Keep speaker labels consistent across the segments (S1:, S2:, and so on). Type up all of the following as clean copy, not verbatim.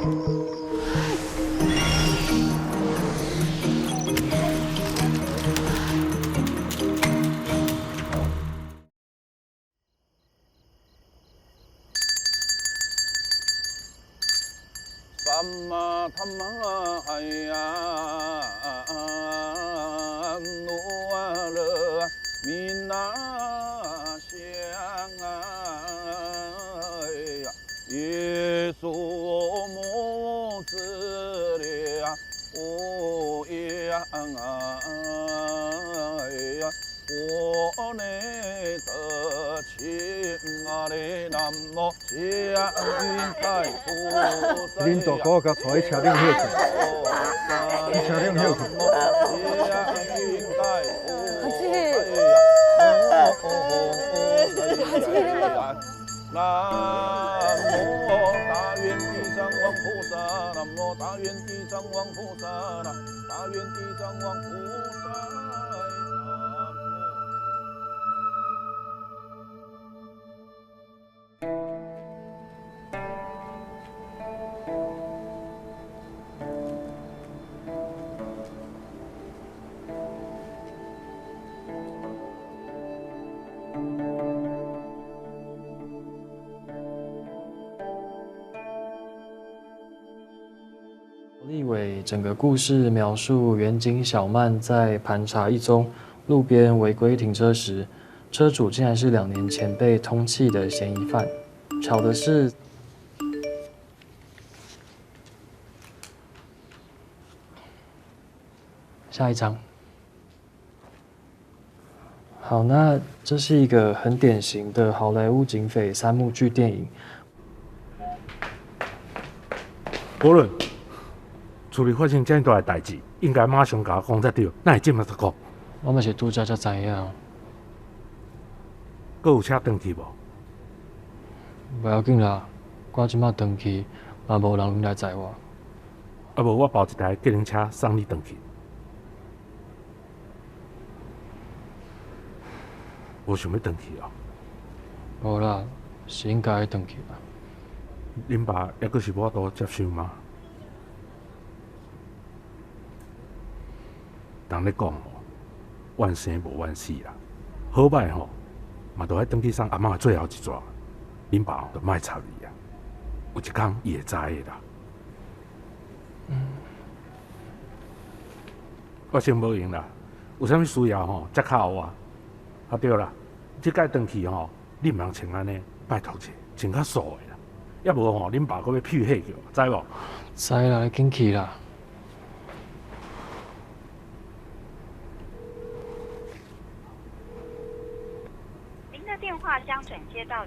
S1: 恁大哥共帶去車頂歇困，去車頂歇困。
S2: 阿姊，阿姊，你莫。
S3: 南無大願地藏王菩薩，南無大願地藏王菩薩，大願地藏王菩薩。
S4: 立偉整個故事描述員警小曼在盤查一宗路邊違規停車時，車主竟然是2年前被通緝的嫌疑犯。巧的是，下一張。好，那這是一個很典型的好萊塢警匪三幕劇電影。
S5: 國倫，厝裡發生這麼大的代誌，應該馬上共我講才對，哪會這麼才講？
S4: 我嘛是拄才才知影。
S5: 閣有車轉去無？
S4: 無要緊啦，我這馬轉去嘛無人來載我。
S5: 啊無，我包一台計程車送你轉去。無想欲轉去哦？
S4: 無啦，是應該愛轉去啦。
S5: 恁爸猶閣是無法度接受嗎？人咧講吼，怨生無怨死啦，好歹吼，嘛著愛轉去送阿嬤最後一逝。恁爸就莫插伊啊，有一工伊會知的啦。我先無閒啦，有啥物需要吼，才敲予我。啊對啦，這擺轉去吼，你毋通穿按呢，拜託者，穿較素的啦。抑無吼，恁爸閣欲屁血叫，知無？
S4: 知啦，你緊去啦。
S6: 您的電話將轉接到。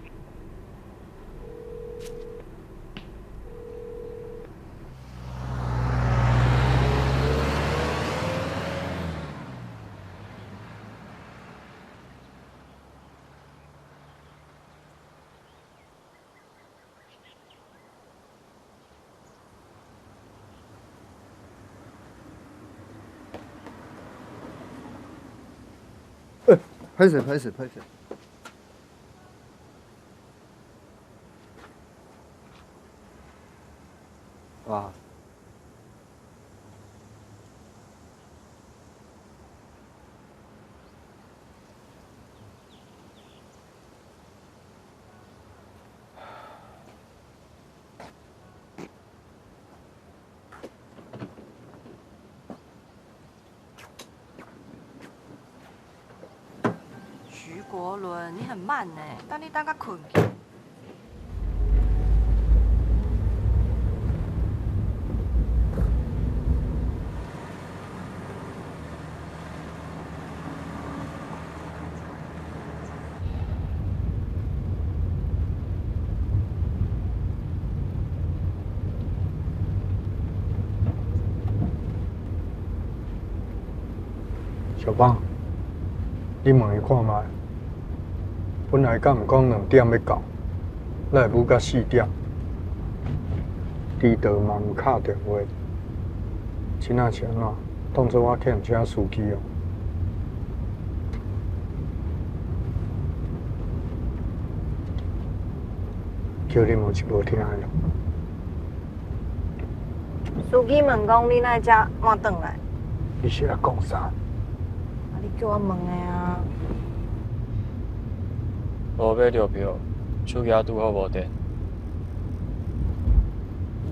S1: 歹勢，歹勢，歹勢。哇！
S7: 徐國倫，你很慢呢，等你等甲睏去。
S1: 小芳，你問伊看覓。本來敢毋講2點欲到，哪會舞到4點？豬道嘛毋敲電話，這若是按怎？當做我欠請司機哦。叫你嘛是無聽的咯。
S7: 司机问讲你哪会才晚转来？
S1: 你是咧讲啥？
S7: 啊，你叫我问的啊。
S4: 无买著票，手机拄好无电。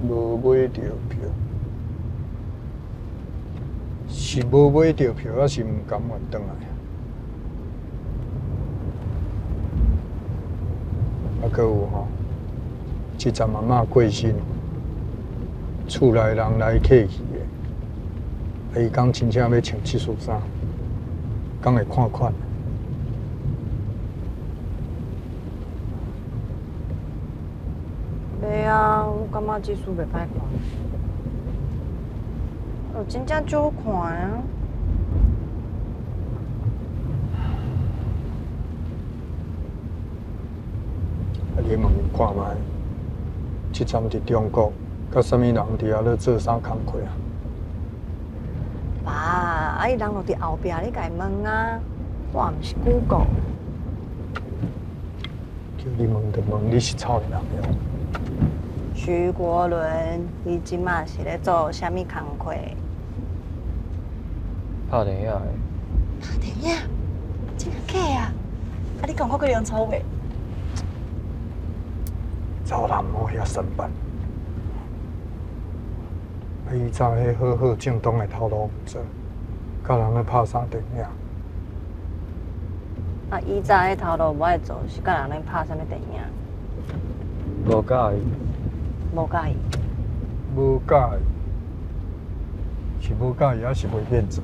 S1: 无买著票，是无买著票，抑是毋甘愿转来？啊，阁有吼，这阵阿嬷过身，厝内人来客去的，啊，伊讲真正欲穿这束衫，敢会看款？
S7: 袂啊，我感觉这束袂歹看，哦，真正足好看啊！
S1: 啊，你问伊看觅，这阵伫中国，佮啥物人伫遐咧做啥工课啊？
S7: 爸，啊伊人就伫后壁，你共伊问啊，我毋是 Google。
S1: 叫你问就问，你是臭人了。
S7: 徐国伦，你这马是咧做啥物工课？
S4: 拍电影的。
S7: 拍电影？真假啊？啊，你讲看过梁朝伟？
S1: 查某人莫遐生办。啊，伊早彼好好正当的头路毋做，佮人咧拍啥电影？
S7: 啊，以早彼头路无爱做，是佮人咧拍啥物电影？
S4: 无佮意。
S7: 无佮意。
S1: 无佮意，是无佮意，抑是袂愿做？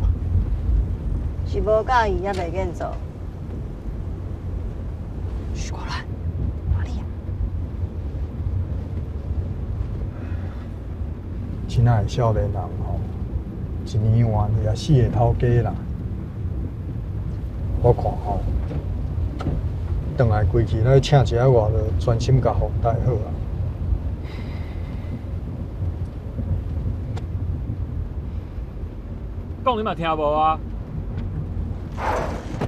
S7: 是无佮意，抑袂愿做。徐国伦，哪里啊？
S1: 这仔的少年人吼，一年换也四个头家啦。我看吼，转来规气来请一个外劳，专心共房贷好啊。
S8: 讲你嘛听无啊？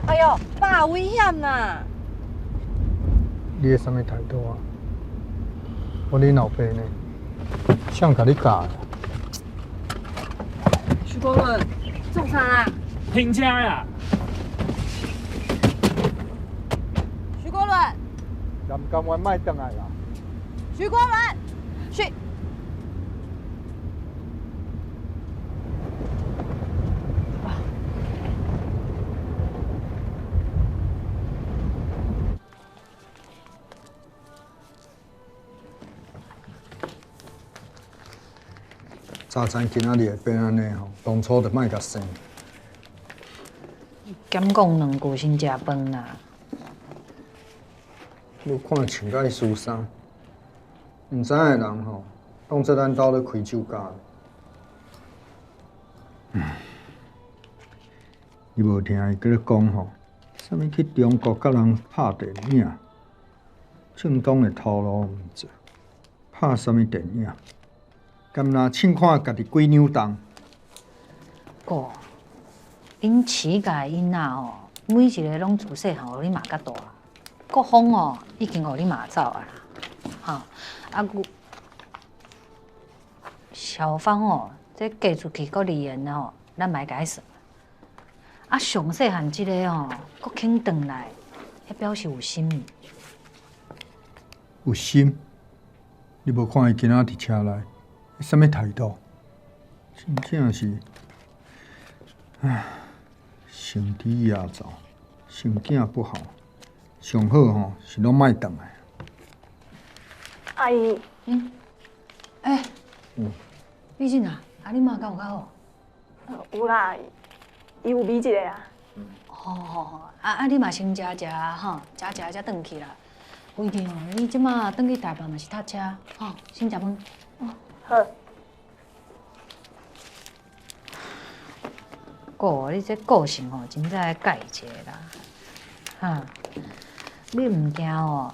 S7: 哎哟，爸，危险啦！
S1: 你彼啥物态度啊？我恁老爸呢？谁共你教的？
S7: 徐国伦，创啥啦？
S8: 停车呀！
S7: 徐国伦，
S1: 南甘湾莫转来啦！
S7: 徐国伦，徐。
S1: 早知今仔日会变按呢吼，当初就莫共生。
S9: 减讲两句，先食饭啦。
S1: 你看穿甲彼输衫，毋知影的人吼，当做咱兜咧开酒家。你无听伊阁咧讲吼，啥物去中国佮人拍电影，正当的头路毋做，拍啥物电影？敢若凊看家己几两重？
S9: 哥，恁乞丐囡仔吼，每一个拢自细汉予你骂甲大，国风哦已经予你骂走啊啦，吼啊，佮小芳哦，这嫁出去阁离缘吼，咱嘛爱共伊算。啊，上细汉这个吼，阁肯转来，彼表示有心。
S1: 有心？你无看伊今仔伫车内，啥物态度？真正是，唉，成体也走，心境不好，上好吼是拢莫转来。
S7: 阿姨，
S9: 欸，美珍啊，啊你妈敢有较好？
S10: 有啦，伊有美一下啊。
S9: 哦，啊啊你嘛先食食吼，食食才转去啦。规定哦，你这马转去台北嘛是塞车，吼，先食饭。
S10: 好。
S9: 哥，你这个性吼，真正爱改一下啦。哈，你毋惊哦，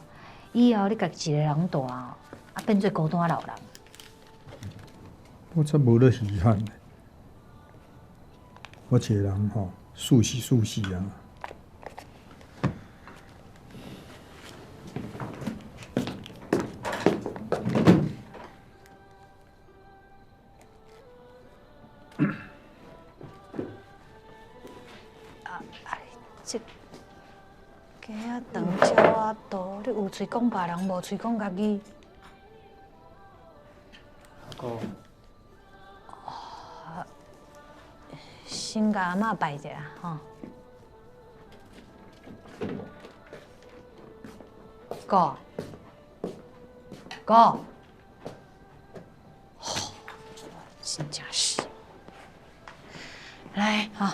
S9: 以后你家己一个人蹛哦，啊变做孤单老人。
S1: 我才无咧稀罕咧，我一个人吼，舒适舒适啊。
S9: 这鸡仔肠、鸟仔肚，你有喙讲别人，无喙讲家己。
S4: 阿哥。
S9: 先共阿嬷拜一下吼。哥，哥，真正是。来，吼，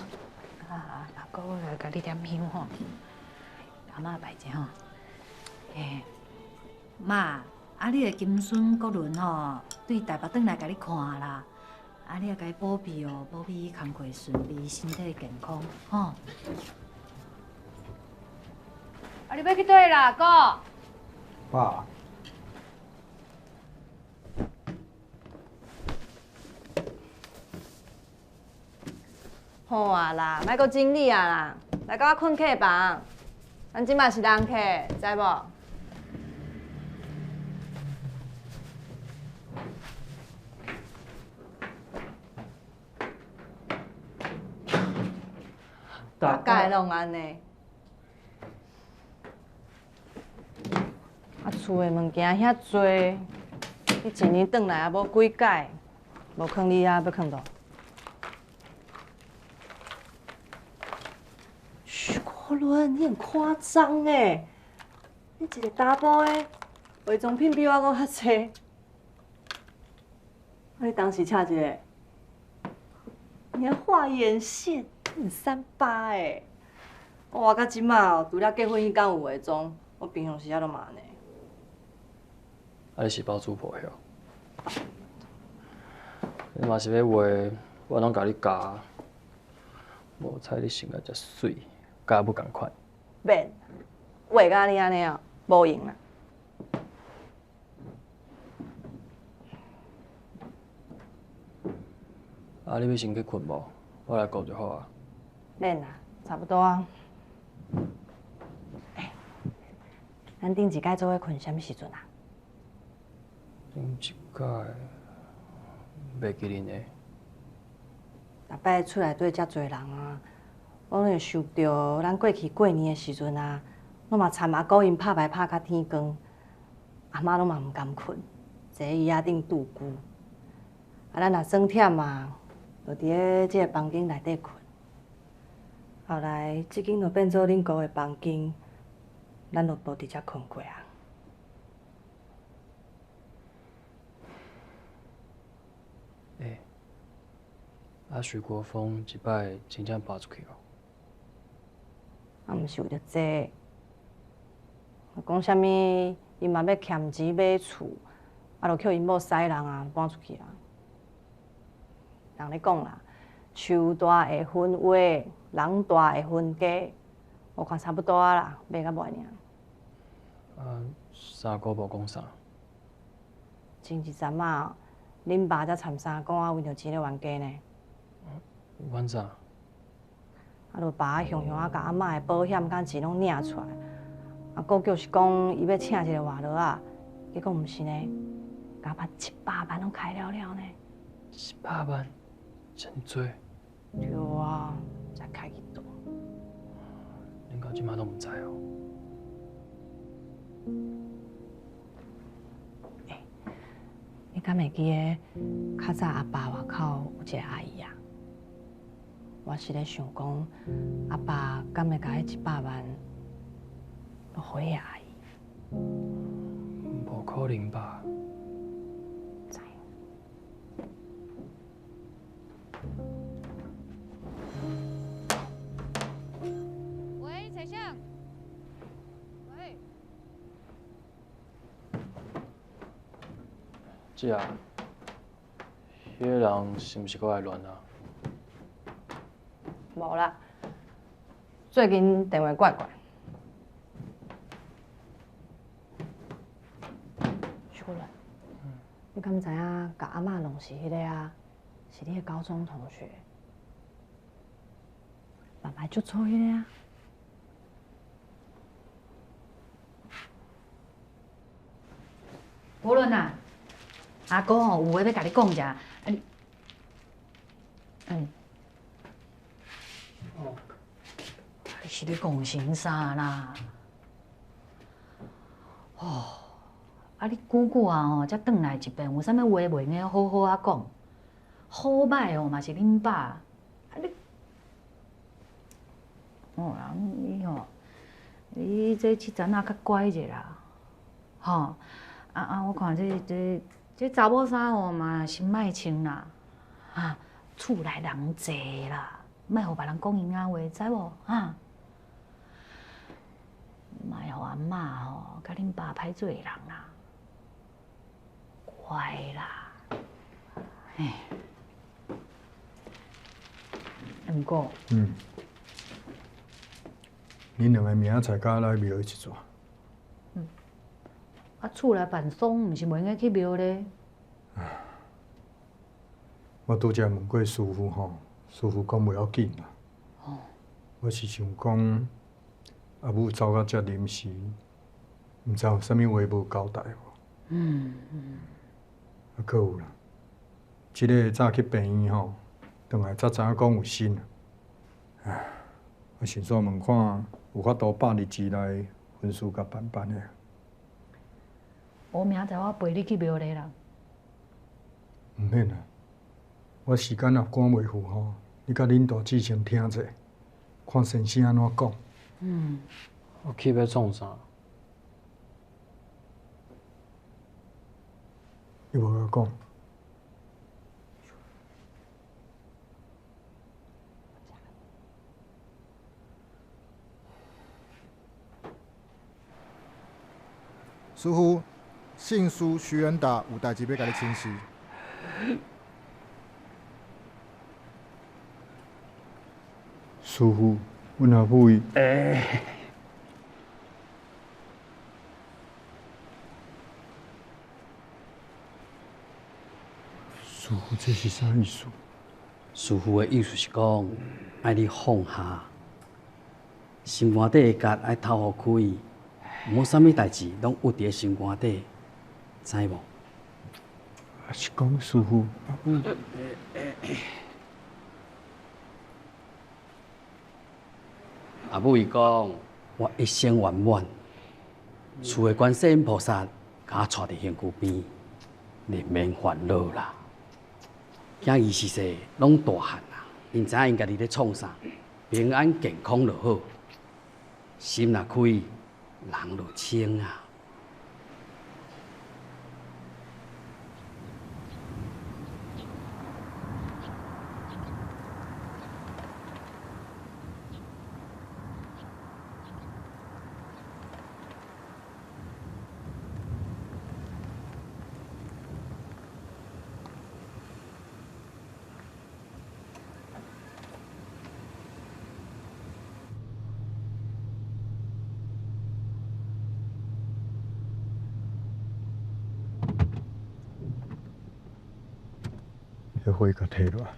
S9: 啊，阿哥来共你点香吼，阿嬷拜者吼。欸，妈，啊，你的金孙国伦吼，对台北转来共你看啦。啊，你也共伊保庇哦，保庇伊工课顺利，身体健康，吼。啊，你欲去佗啦，哥？
S1: 爸。
S7: 好啊啦，莫阁整理啊啦，来佮我睏客房。咱这摆是人客，知无？逐家拢按呢。啊，厝的物件遐济，你一年转来也无几摆，无囥你遐，欲囥佗？许国伦，你很夸张欸！你一个查埔的，化妆品比我阁较济。啊，你当时请一个，你还画眼线，你很38欸！我到这马哦，除了结婚彼工有化妆，我平常时仔拢嘛按呢。
S4: 啊，你是包租婆哟？你嘛是欲画，我拢共你教。无彩你穿甲遮媠，佮阿母仝款。
S7: 免，画甲你按呢哦，无用啦。
S4: 啊，你欲先去睏无？我来顾就好啊。
S7: 免啦，差不多啊。欸，咱顶一摆做伙睏啥物时阵啊？
S4: 顶一摆袂记得呢。
S7: 逐摆厝内底遮济人啊，我拢会想著咱过去过年的时阵啊，拢嘛参阿姑𪜶拍牌拍到天光，阿嬷拢嘛毋甘睏，坐伫椅仔顶拄龟。啊，咱若耍忝啊，就伫咧这个房间内底睏。后来这间就变做恁姑的房间，咱就无伫遮睏过啊。
S4: 欸，啊，徐国峰这摆真正搬出去哦。
S7: 啊，毋是为著这个，讲啥物，伊嘛欲欠钱买厝，啊，就予𪜶某使人啊，搬出去啊。人咧讲啦，树大会分花，人大会分家，我看差不多啊啦，买甲尾尔。
S4: 啊，三姑无讲啥？
S7: 前一阵仔，恁爸才参三姑仔为著钱咧冤家呢。
S4: 冤啥？
S7: 啊，就爸雄雄啊，共阿嬷的保险佮钱拢领出来，啊，阁就是讲伊欲请一个外劳仔，结果毋是呢，共阿爸100万拢开了了呢。
S4: 100万，真济。
S7: 对啊，才开去佗。
S4: 恁到这马拢毋知哦。
S7: 欸，你敢会记得较早阿爸外口有一个阿姨啊？我是咧想讲，阿爸敢会共彼100万都予彼个阿姨？
S4: 无可能吧？
S7: 知。
S2: 喂，彩香。喂。
S4: 姐啊，彼个人是毋是阁来乱啊？
S7: 无啦，最近电话怪怪。许国伦，你敢知影？共阿嬷弄死彼个啊，是你的高中同学，爸爸足粗彼个啊。
S9: 国伦啊，阿哥吼有话欲共你讲者，啊你，嗯。你是咧讲成啥啦？哦，啊你久久啊吼，才转来一遍，有啥物话袂用好好仔讲？好歹吼嘛是恁爸，啊你，哦啦，你吼，你这这阵仔较乖者啦，吼，啊啊，我看这查某衫吼嘛是莫穿啦，啊，厝内人济啦，莫予别人讲闲仔话，知无？哈？莫予阿嬷吼，佮恁爸歹做人啦，乖啦，嘿。毋过，
S1: 恁两个明仔载佮我来庙一逝。
S9: 啊，厝内办丧，毋是袂用得去庙咧。
S1: 我拄才问过师父吼，师父讲袂要紧啦。
S9: 哦。
S1: 我是想讲，阿母走到遮临时，毋知有啥物话无交代无？啊，阁有啦，这个早去病院吼，转来才知影讲有身啊。唉，我顺续问看，有法度百日之内婚事共办办的。
S9: 我明仔载我陪你去庙里啦。
S1: 毋免啦，我时间若赶袂赴吼，你佮恁大姊先听者，看先生按怎讲。
S4: 我去欲创啥？
S1: 你无共我讲。
S11: 师父，姓苏徐恩达有代志欲共你请示。
S1: 师父，阮阿母伊。
S12: 欸。
S1: 师父，这是啥意思？
S12: 师父的意思是讲，爱你放下，心肝底的结爱透予开。毋好啥物代志拢郁伫咧心肝底，知无？
S1: 啊是讲师父，阿母。
S12: 阿母伊讲，我一生圆满，厝的观世音菩萨共我带伫身躯边，你免烦恼啦。囝儿是势拢大汉啦，𪜶知影𪜶家己咧创啥，平安健康就好，心若开，人就清啊。
S1: 彼火共提落来。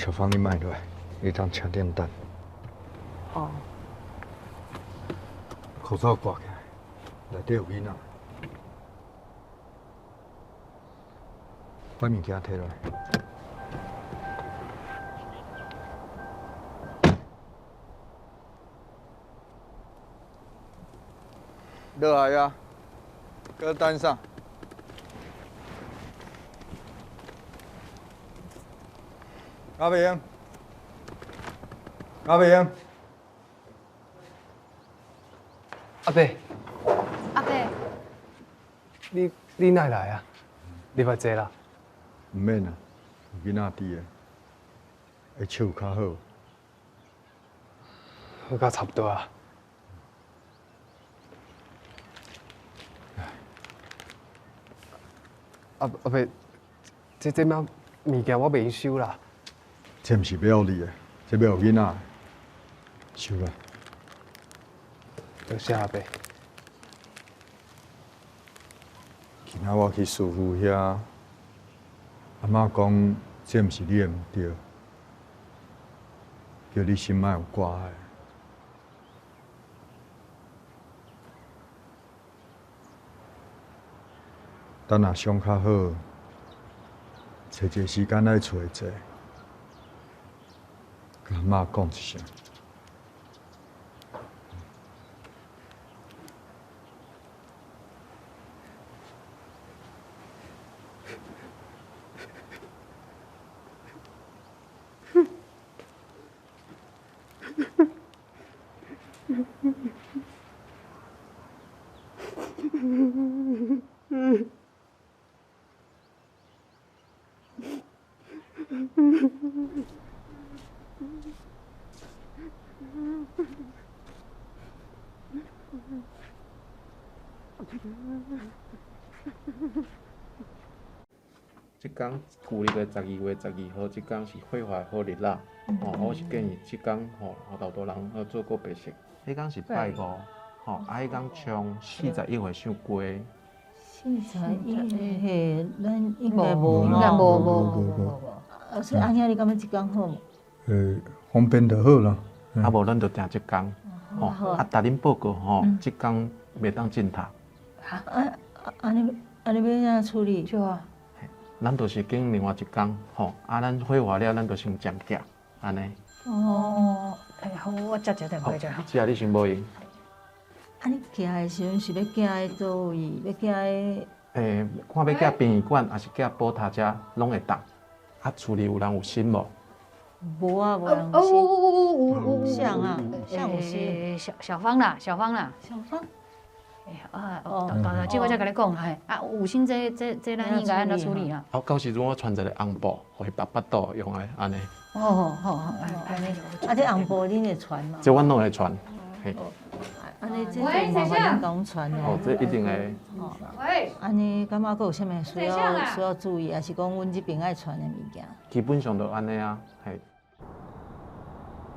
S1: 小芳，你莫落來，你當車頂等。
S7: 哦。
S1: 口罩掛起來，內底有囡仔。把物件提落來。落來啊！閣等啥？阿明，阿明，
S13: 阿伯，
S2: 阿伯，
S13: 你哪來啊？入來坐啦。
S1: 毋免啦，有囡仔佇的，下手有較好。
S13: 好甲差不多啊。阿伯，這馬物件我袂用收啦。
S1: 這毋是欲予你的，這欲予囡仔的，收啦。
S13: 多謝阿伯。
S1: 今仔我去師傅遐，阿嬤講這毋是你的毋對，叫你心莫有掛礙。等若傷較好，揣一个時間來厝裡坐，佮阿嬤講一聲。
S14: 這工舊曆的12月12號，這工是火化的好日啦。吼，我是建議這工吼，老大人要做告白式。彼工是拜五，吼，啊，彼工冲41岁伤低。
S15: 41岁，咱应该无，
S9: 应该无无无无。
S15: 啊，所以阿兄，你感覺這工好無？
S1: 方便就好啦。
S14: 啊，無咱就定這工，吼，啊，逐恁報告吼，這工袂當進塔。
S15: 啊啊，按呢欲按怎處理？
S9: 對啊。
S14: 咱就是揀另外一工，吼，啊，咱火化了，咱就先暫寄，按呢。
S9: 哦，哎，好，我接一下電話者。
S14: 是啊，你先無閒。
S15: 啊，你寄的時陣是欲寄去佗位？欲寄去？
S14: 看欲寄殯儀館，抑是寄寶塔遮，攏會當。啊，厝裡有人有心無？
S15: 無啊，無人有心。有。誰啊？誰有心？
S9: 小芳啦，小芳啦。
S15: 小芳。
S9: 啊，哦，大這我才共你講，嘿，啊，有心這咱應該按怎處理啊？
S14: 好，到時陣我傳一个紅布，予伊縛腹肚用的，按呢。
S9: 哦，好好，按呢。
S15: 啊，這紅布恁會傳嗎？
S14: 這阮攏會傳，嘿。
S15: 按呢，這麻煩恁共阮傳哦。
S14: 哦，這一定會。
S2: 喂。
S15: 按呢，感覺閣有啥物需要注意，抑是講阮這邊愛傳的物件？
S14: 基本上就按呢啊，嘿。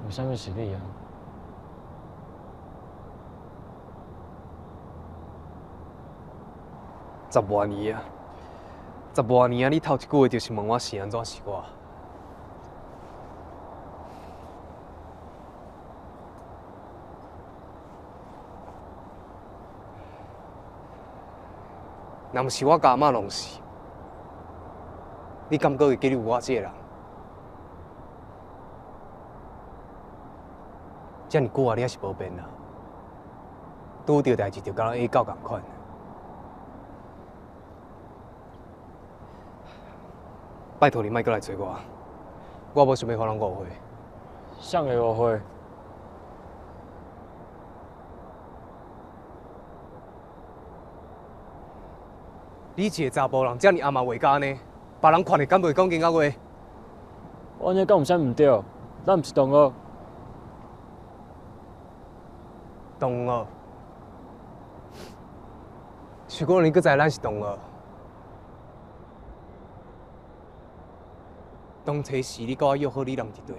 S4: 為啥物是你啊？
S13: 十外年啊，十外年啊！你頭一句話就是問我是按怎是我。若毋是我共阿嬤弄死，你敢閣會記得有我這个人？遮爾久啊，你猶是無變啊！拄著代誌就敢若下狗仝款。拜託你莫閣來找我，我無想欲予人誤會。
S4: 啥會誤會？
S13: 你一个查埔人，遮爾阿媽話甲按呢，別人看著敢袂講囡仔話？
S4: 我按呢敢有啥毋對？咱毋是同學。
S13: 同學，許光你閣知咱是同學？當初時你佮我約好，你人佇佗？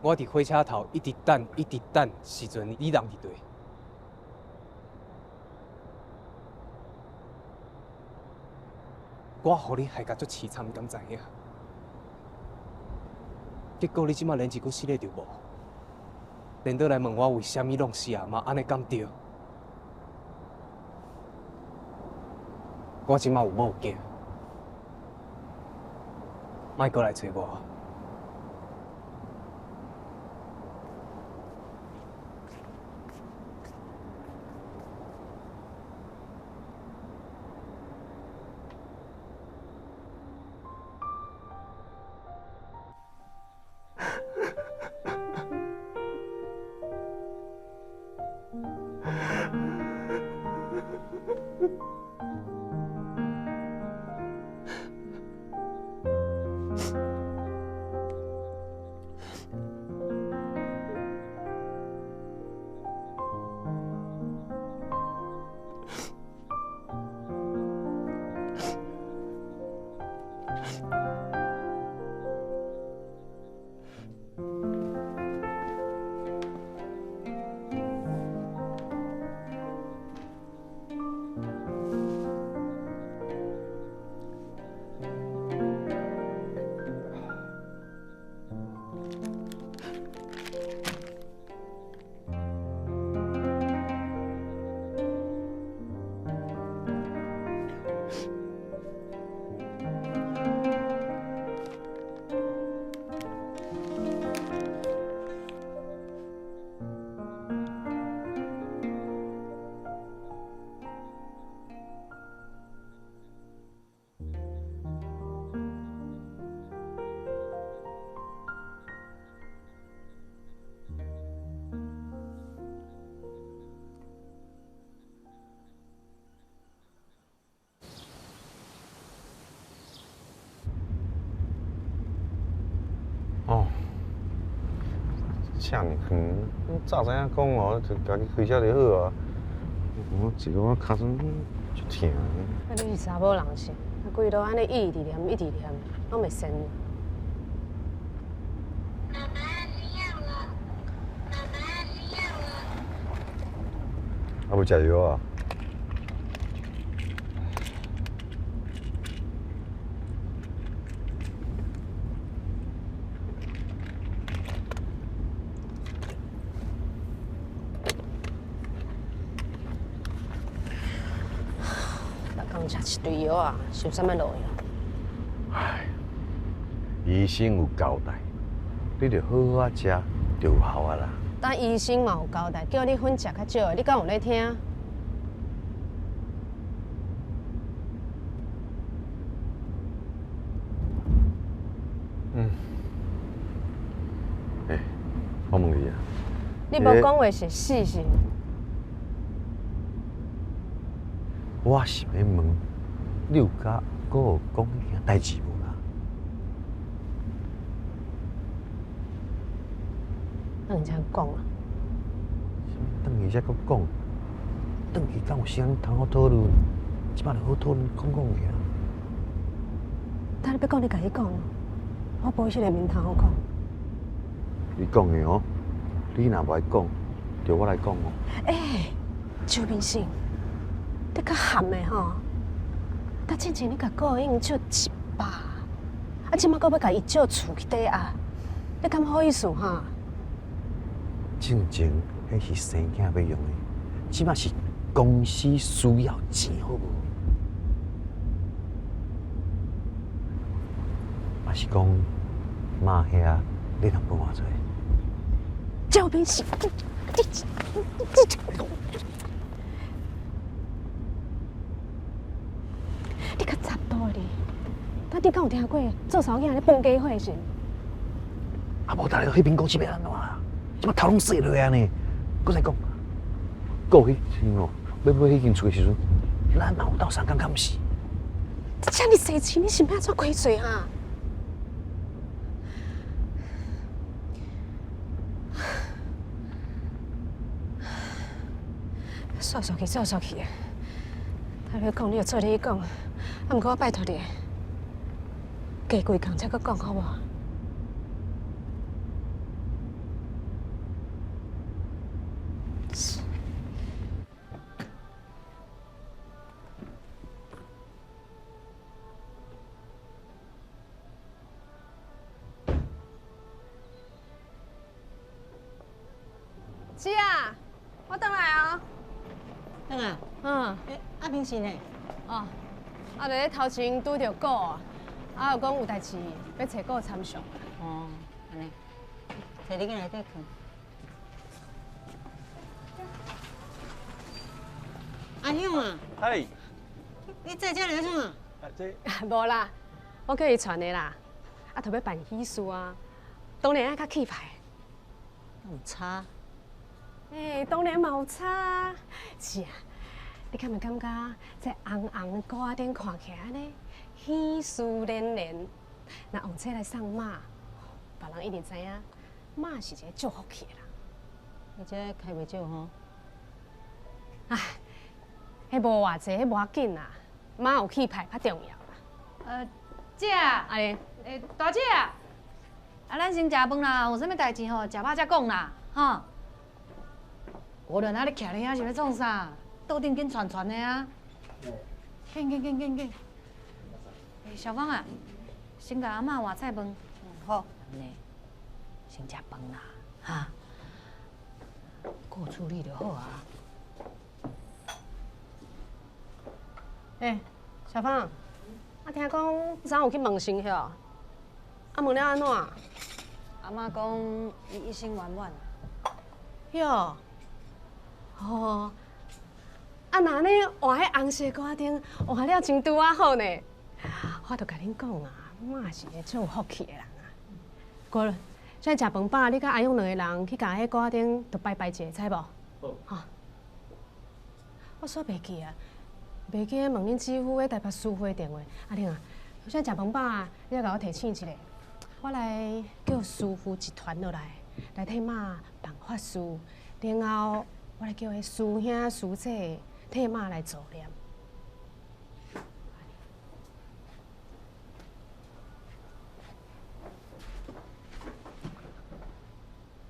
S13: 我佇火車頭一直等，一直等，時陣你人佇佗？我予你害甲足悽慘，敢知影？结果你这马连一句失礼就无，连倒来问我为啥物弄死阿嬷，按呢敢对？我这马有某有囝，莫阁来揣我。
S14: 哦，遮尔远，早知影讲哦，就家己开车就好啊。我一个我尻川足疼。
S16: 啊，你是查某人是？啊，规路按呢一直念，一直念，拢袂仙。
S14: 啊，无食药啊？
S16: 逐工食一堆药啊，是有啥物路用？
S14: 唉，医生有交代，你著好好仔食，就有效啊啦。
S16: 但医生嘛有交代，叫你粉食较少的，你敢有咧听？
S14: 嗯。欸，我问你啊，
S16: 你无讲话是死是？
S14: 我是欲问，你有佮阁讲彼件代志无啦？
S16: 转去才讲啊？
S14: 转去才阁讲？转去敢有时间通好讨论？这摆就好讨论讲讲尔。
S16: 等你欲讲，你家己讲，我无彼个面通好讲。
S14: 你讲的哦，你若无爱讲，就我来讲哦。
S16: 欸，周明星。你较含的吼，但进前你共顾已经借100，啊，这马阁欲共伊借厝去抵押，你敢好意思哈？
S14: 进前彼是生囝欲用的，这马是公司需要钱，好无？嘛是讲妈遐你通帮我做？
S16: 周明星，你较杂多哩，但你敢有听过做查某囝咧放假火是？
S14: 啊，无，逐个彼边公司欲按怎啦？这马头拢洗落啊呢？阁再讲，顾彼阵哦，欲买彼间厝的时阵，咱嘛有斗相共，敢毋是？
S16: 遮尔济钱，你是欲按怎开税哈？煞煞去，煞煞去。他欲讲，你就做你去讲。啊，毋过我拜托你，加几工才阁讲好无？
S15: 啊，明信呢？
S16: 哦，啊，就咧头前拄著顾啊，啊，有讲有代志欲揣顾参详。
S15: 哦，按呢，揣你去内底睏。阿勇啊，
S3: 嘿，
S15: 你坐这来创啊？
S3: 这
S16: 无啦，我叫伊传的啦。啊，特欲办喜事啊，当然爱较气派。
S15: 有差？
S16: 欸，当然嘛有差啊。是啊，你敢会感觉这红红的鼓仔顶看起来按呢，喜事连连。若用这来送妈，别人一定知影，妈是一个足福气的人。
S15: 你这开袂少吼？
S16: 唉，彼无偌济，彼无要紧啦。妈有气派较重要啦。
S2: 姐啊，
S16: 阿玲，
S2: 大姐啊，啊，咱先食饭啦，有啥物代志吼，食饱才讲啦，吼。无论啊，你徛咧遐是欲创啥？桌顶紧传传的啊！紧紧紧紧紧！小芳啊，先共阿嬷换菜饭。
S15: 好。
S9: 先食饭啦，哈。顾处理就好啊。
S16: 欸，小芳，啊，听讲昨有去问神歇，啊，问了按怎？
S7: 阿嬷讲伊一生圆满。
S16: 哟，哦，啊，若按呢换彼红色鼓仔灯，换了真拄仔好呢。我就共恁讲啊，妈是一个足有福气的人啊。过了，现在食饭饱，你佮阿勇两个人去共彼鼓仔灯都拜拜一下，知无？
S8: 好。
S16: 吼，我煞袂记啊，袂记问恁姊夫彼台北师傅的电话。阿玲啊，现在食饭饱，你来共我提醒一下，我来叫师傅一团落来，来替妈办法事，然后我来叫彼师兄师姐替妈来助念。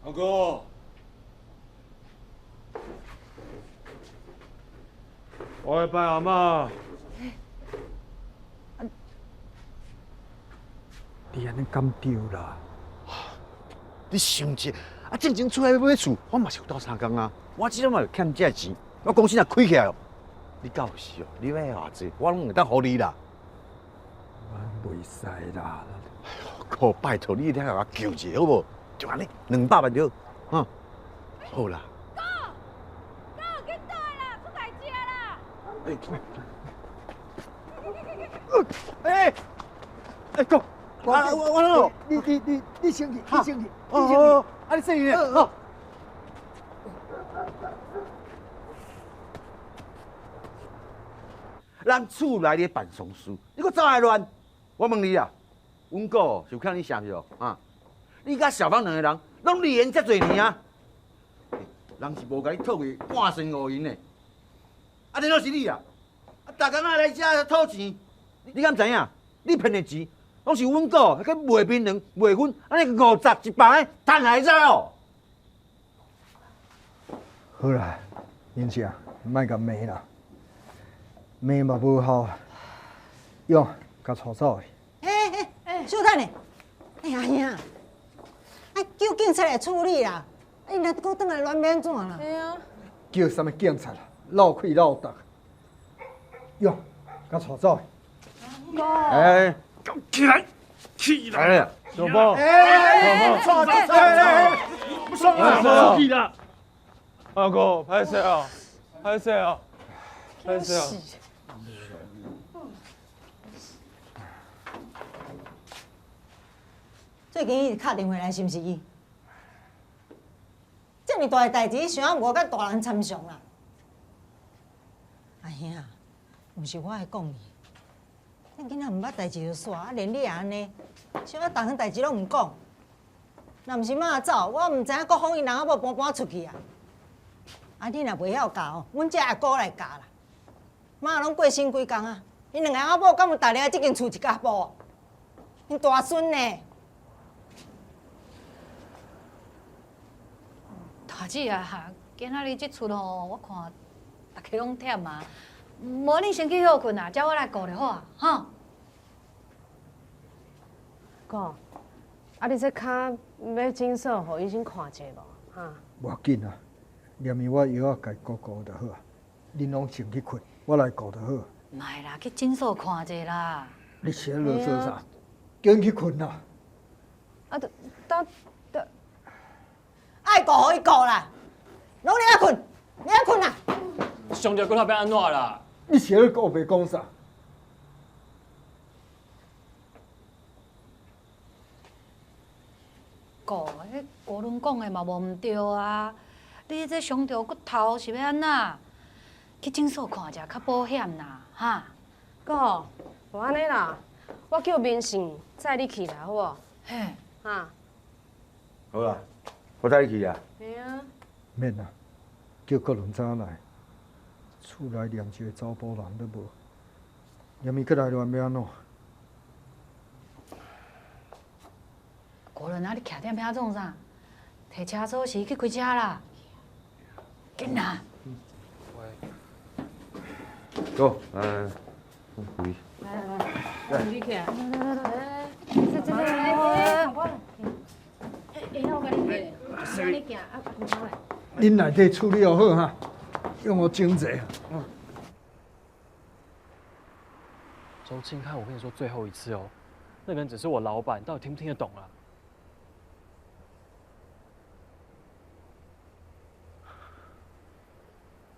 S3: 阿哥，我来拜阿嬷。
S1: 你按呢敢对啦？
S17: 你想一下，啊，进前出来买厝，我嘛是有斗相共啊。我这嘛有欠这钱，我公司若开起来哦，你到时哦，你欲偌济，我拢会当予你啦。
S1: 我袂使啦。
S17: 哎呦，哥，拜托你，你来共我求一下好无？就按呢，200万就好，哈，好啦。
S2: 哥，哥，紧倒来啦，出代志啦！
S17: 哎，哎，哥，我，
S1: 你先去，你先去，
S17: 你先去，啊，你先去，好。咱厝内咧办丧事，你阁走来乱？我问你啊，阮哥是有欠你啥是无？啊？你佮小芳两个人拢离缘遮济年啊，人是无共你讨过半仙五银的，啊，然后是你啊，啊，逐工仔来遮讨钱，你敢知影？你骗的钱，拢是阮哥去卖槟榔、卖粉，按呢50、100个趁来的，知哦？
S1: 好啦，明姐，莫共骂啦，骂嘛无效，勇，共带走去。
S15: 欸欸，小等下，欸，阿兄。啊，叫警察来处理啦！伊若阁转来乱欲按怎啦？
S16: 对啊。
S1: 叫啥物警察啦？漏气漏达。勇，共带走。
S17: 哎，
S5: 起来，起来！
S17: 哎，
S8: 小芳，
S17: 哎，
S8: 小芳，
S17: 哎，
S5: 不爽啊！出去啦！
S3: 阿哥，歹势哦，歹势哦，歹势哦。
S15: 最近伊敲电话来，是毋是伊？这尔大个代志，想啊无佮大人参详啦。阿兄，毋是我爱讲你，恁囡仔毋捌代志就煞，啊连你也按呢，想啊逐项代志拢毋讲。若毋是妈走，我毋知影国峰𪜶翁仔某搬搬出去啊。啊，你若袂晓教哦，阮这阿姑来教啦。妈拢过身几工啊，𪜶两个翁仔某敢有逐日这间厝一家步？𪜶大孙呢？
S9: 大姐啊，今仔日这出吼，我看大家拢忝啊，无你先去歇睏啦，才我来顾就好啊，吼。
S16: 哥，啊你这跤欲诊所予医生看一下无？哈。
S1: 无要紧啊，连伊我药仔共顾顾就好啊。恁攏先去睏，我來顧就好。
S9: 莫啦，去診所看者啦。
S1: 你是咧囉嗦啥？叫𪜶去睏啦！
S16: 啊，等等等，
S15: 愛顧予伊顧啦，攏你愛睏，你愛睏啦。
S8: 傷著骨頭欲按怎啦？
S1: 你是咧烏白講啥？
S9: 顧，彼郭倫講的嘛無毋對啊！你這傷著骨頭是欲按怎？去診所看者較保險啦，哈。
S16: 哥，無按呢啦，我叫明信載你去啦，好無？
S9: 嘿。
S16: 哈。
S17: 好啦，我載你去啊。
S16: 嘿啊。
S1: 免啦，叫郭倫早來。厝內連一個查埔人都無，連伊閣來亂欲按怎？
S9: 郭倫啊，你徛踮遐創啥？提車鎖匙去開車啦！緊啦！
S17: 走，來，回。
S16: 來來來，你起來。來來來，這這這，哎，我共你提，你行啊，
S1: 恁內底處理好哈，用我整者。
S4: 周清漢，我跟你說最後一次哦，那個人只是我老闆，到底聽不聽得懂啊？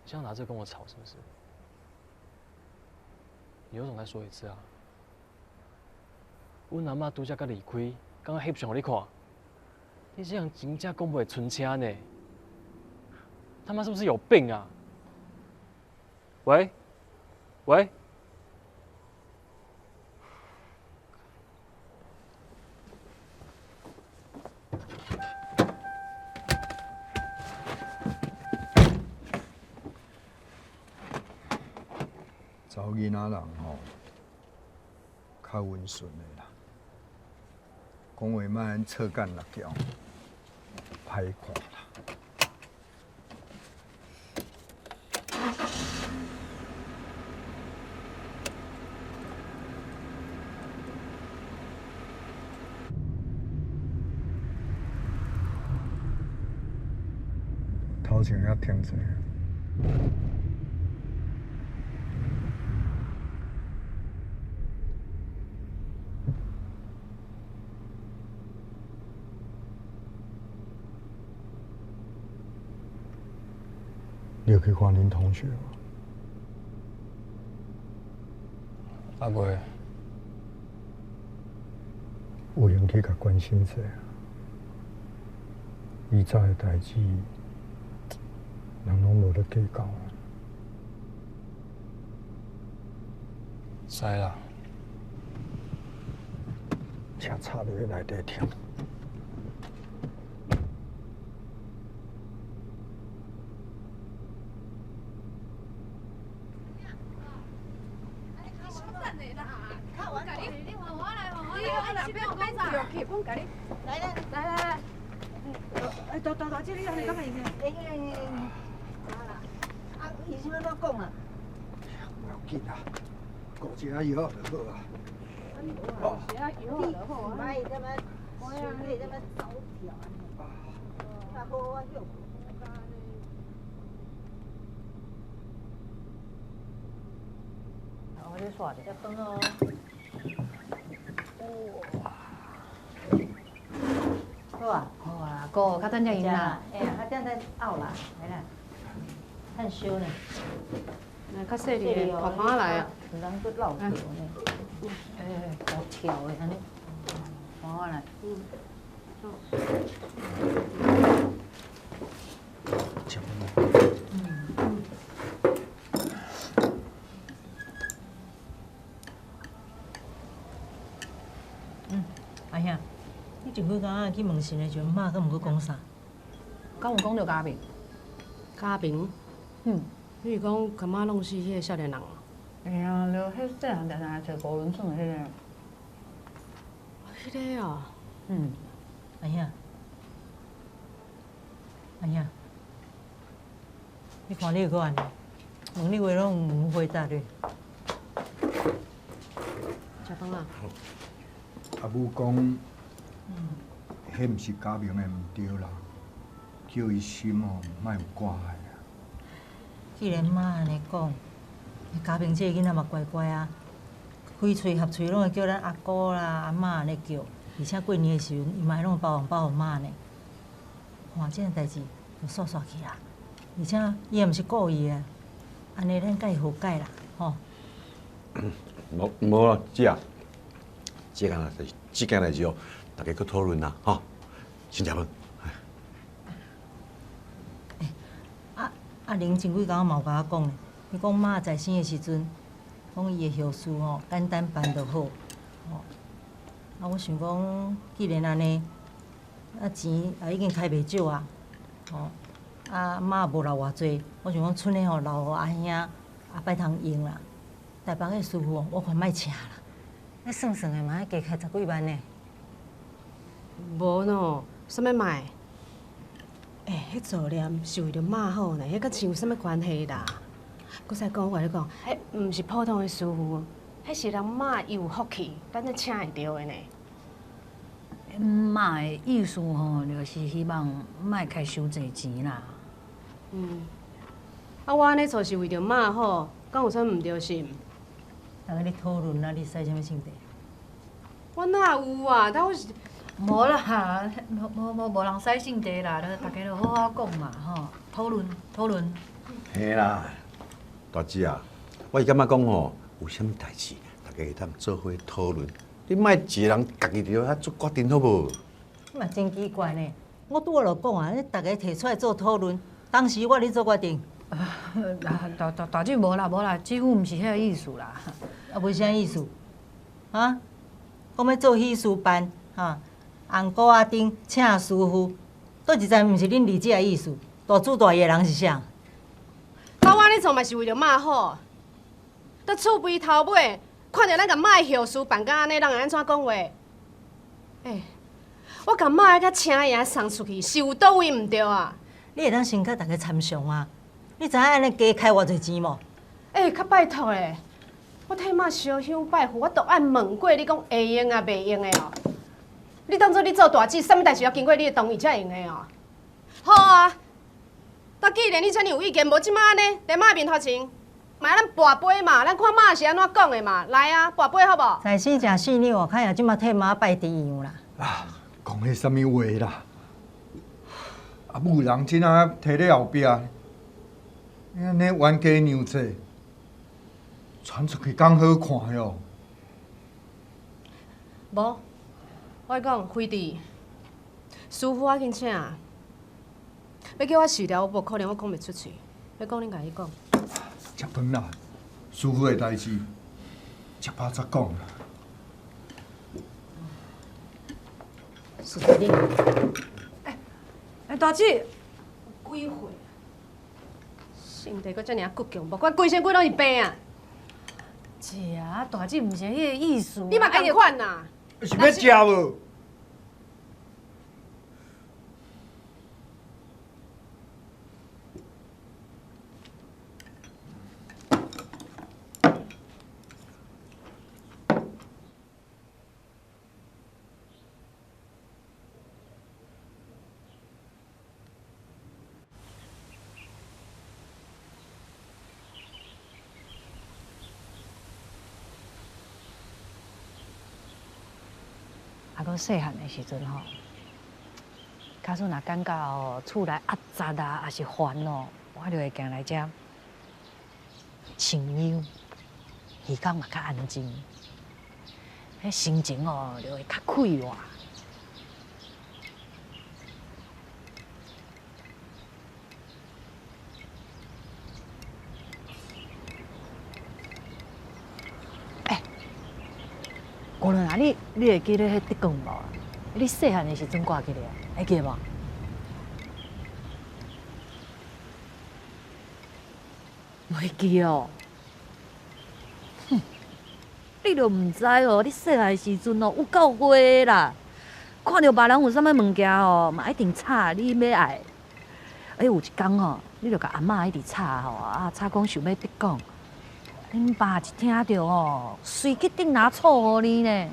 S4: 你想拿這跟我吵是不是？你有種再說一次啊！阮阿嬤拄才才離開，剛剛翕相予你看，你這樣真正講袂出聲呢？他媽是不是有病啊？喂，喂。
S1: 查某囡仔人吼，較溫順的啦，講話莫按錯干六橋，歹看啦。頭前遐停者。你有去看恁同學無？
S13: 啊未。
S1: 有閒去共關心者。伊走的代誌，人攏無咧計較。
S13: 知啦。
S1: 車插入去內底停。
S15: 來來來來，哎，大大大姐，你安呢敢會用？會用會用會用。啊，醫生按怎講啊？
S1: 無要緊啦，顧一下藥就好啊。
S15: 哦，你莫踮遐，身體踮遐走跳按呢。你若好好休睏。
S9: 我咧刷者。
S15: 食飯哦。好啊，
S9: 好啊，哥，較等才用啦。
S15: 哎呀，較等才漚啦，來啦，趁燒呢。
S16: 來，較細膩的，大盤仔來啊。
S15: 有人閣漏掉呢。
S9: 哎，好跳的按呢，盤仔來。
S16: 嗯。
S1: 食
S15: 嗯，阿兄，你前幾工去問神的時陣，媽閣毋閣講啥？
S2: 敢有講著嘉明？
S16: 嘉明？
S2: 嗯。
S16: 你是講共媽弄死彼个少年人？
S2: 哎呀，就彼細漢定定揣孤輪耍的彼个。
S16: 彼个哦。
S2: 嗯。
S15: 阿兄，阿兄，你看你閣按呢，問你話攏毋回答咧。
S16: 食飯啦。
S1: 阿母講，彼毋是嘉明的毋對啦，叫伊心哦，莫有掛礙啊。
S15: 既然妈按呢讲，家平这个囡仔嘛乖乖啊，开喙合喙拢会叫咱阿姑啦、阿嬷按呢叫，而且过年的时阵，伊嘛拢会包红包予妈呢。看这件代志就煞煞去啦，而且伊也毋是故意的，按呢咱共伊和解啦，吼。
S17: 无无啦，姐啊，这件代志，这件代志哦，大家阁讨论啦，吼，先食饭。
S15: 啊，阿玲前几工嘛有共我讲咧，伊讲妈在生的时阵，讲伊的后事吼简单办就好，吼。啊，我想讲，既然按呢，啊钱也已经开袂少啊，吼，啊妈无留偌济，我想讲剩的吼留予阿兄后摆通用啦。台北的师傅，我看莫请啦，那算算的嘛爱加开十几万呢。
S16: 无喏，啥物莫？欸，彼助念是为著妈好呢，彼佮钱有啥物关系啦？阁再讲，我共你讲，彼毋是普通的师傅，彼是人妈伊有福气，咱才请会著的呢。
S9: 妈的意思吼，就是希望莫开伤济钱啦。
S16: 嗯，啊，我按呢做是为著妈好，敢有啥物毋对是毋？
S15: 大家咧讨论啊，你使啥物性地？
S16: 我哪有啊？但我是
S9: 无啦，无无无无人使性地啦，大家就好好讲嘛，吼，讨论讨论。
S17: 嘿啦，大姊啊，我是感觉讲吼，有啥物代志，大家会当做伙讨论。你莫一个人家己伫遐做决定好无？
S15: 你嘛真奇怪呢，我拄仔就讲啊，你大家提出来做讨论，当时我咧做决定。
S9: 大大大姊无啦无啦，姊夫毋是彼个意思啦。
S15: 啊，无啥意思？啊？讲欲做喜事办，哈，红姑仔顶请师傅，佗一层毋是恁二姐的意思？大主大意的人是啥？
S16: 那我按呢做嘛是为著妈好。伫厝边头尾，看著咱共妈的后事办甲按呢，人会按怎讲话？欸，我共妈的车仔送出去，是有佗位毋对啊？
S15: 你会当先共大家参详啊？你知影按呢加开偌济钱无？
S16: 欸，较拜托咧，我替妈烧香拜佛，我都爱问过你讲会用啊，袂用的哦。你当做你做大姊，啥物代志要经过你的同意才会用的哦。好啊，但既然你遮尔有意见，无这马按呢，伫妈面头前，嘛咱跋杯嘛，咱看妈是按怎讲的嘛。来啊，跋杯好无？
S15: 在生食四两哦，较也这马替妈拜猪羊啦。
S1: 啊，讲彼啥物话啦？阿母人这仔提咧后壁，你按呢冤家娘济，传出去敢好看哟？
S16: 无，我讲辉弟，师傅我紧请，欲叫我辞掉，我无可能，我讲袂出喙。欲讲恁家己讲。
S1: 食饭啦，师傅的代志，食饱才讲啦。
S16: 师傅你，欸，大姊，有几岁？身体阁遮尔倔强，无管规身躯拢是病啊！
S9: 是啊，大姊毋是彼个意思。
S16: 你嘛仝款啦！
S1: 是欲食无？
S9: 啊，阁细汉的时阵吼，假使若感觉哦，厝内压杂啊，抑是烦哦，我就会行来遮清幽，耳孔嘛较安静，彼心情哦就会较快活。欸，无论啊，你会记得彼竹竿无？你细汉的时阵挂起来，会记无？袂记哦。哼，你就毋知哦，你细汉的时阵哦，有够坏的啦！看著别人有啥物物件哦，嘛一定吵你欲爱。哎，有一工吼，你就共阿嬷一直吵吼，啊，吵讲想欲竹竿。恁爸一听著吼，随去钉拿醋予你呢。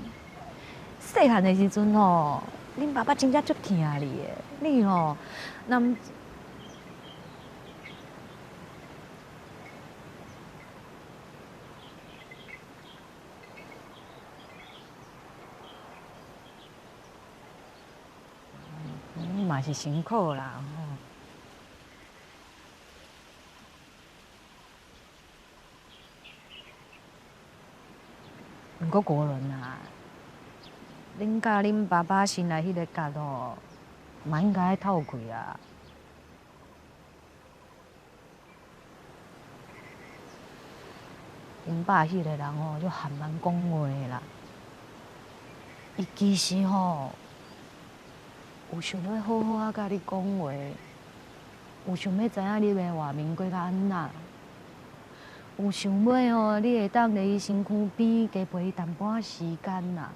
S9: 细汉的时阵吼，恁爸爸真正足疼你的，你吼，若毋，是辛苦啦吼。毋过国伦啊，恁佮恁爸爸心内彼个结吼，嘛应该爱透开啊。恁爸彼个人吼，足含慢讲话的啦。伊其实吼，有想欲好好仔佮你讲话，有想欲知影你的外面过甲按怎，有想欲吼，你会当伫伊身躯边加陪伊淡薄仔时间啦。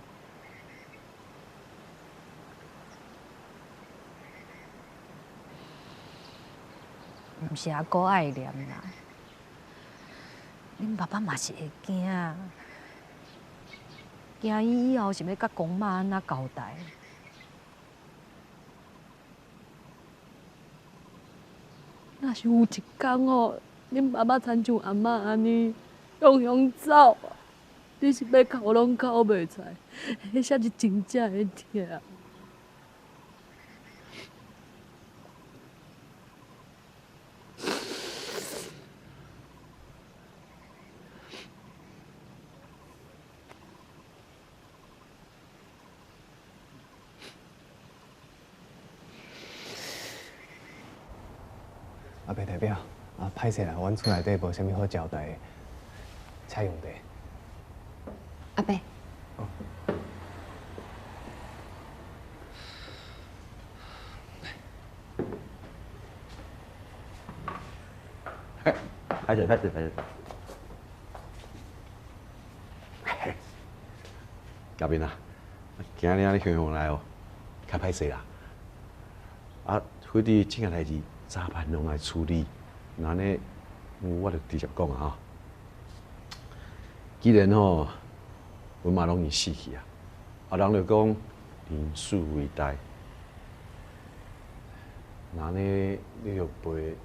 S9: 毋是阿姑爱念啦，恁爸爸嘛是会惊，惊伊以后是欲佮公妈按怎交代。若是有一工吼，恁爸爸亲像阿嬷按呢，雄雄走，你是欲哭拢哭袂出来，彼才是真正的疼。
S13: 阿伯代表，啊，歹势啦，阮厝内底无啥物好交代的，请用茶。
S7: 阿伯。
S13: 哦。
S17: 歹势，歹势，歹势。嘉宾啊，今日按呢雄雄来哦，较歹势啦。啊，反正这件代志早晚拢爱处理，那按呢，我就直接讲啊吼。既然吼，阮妈拢已死去啊，啊，人就讲人死为大，那按呢，你就赔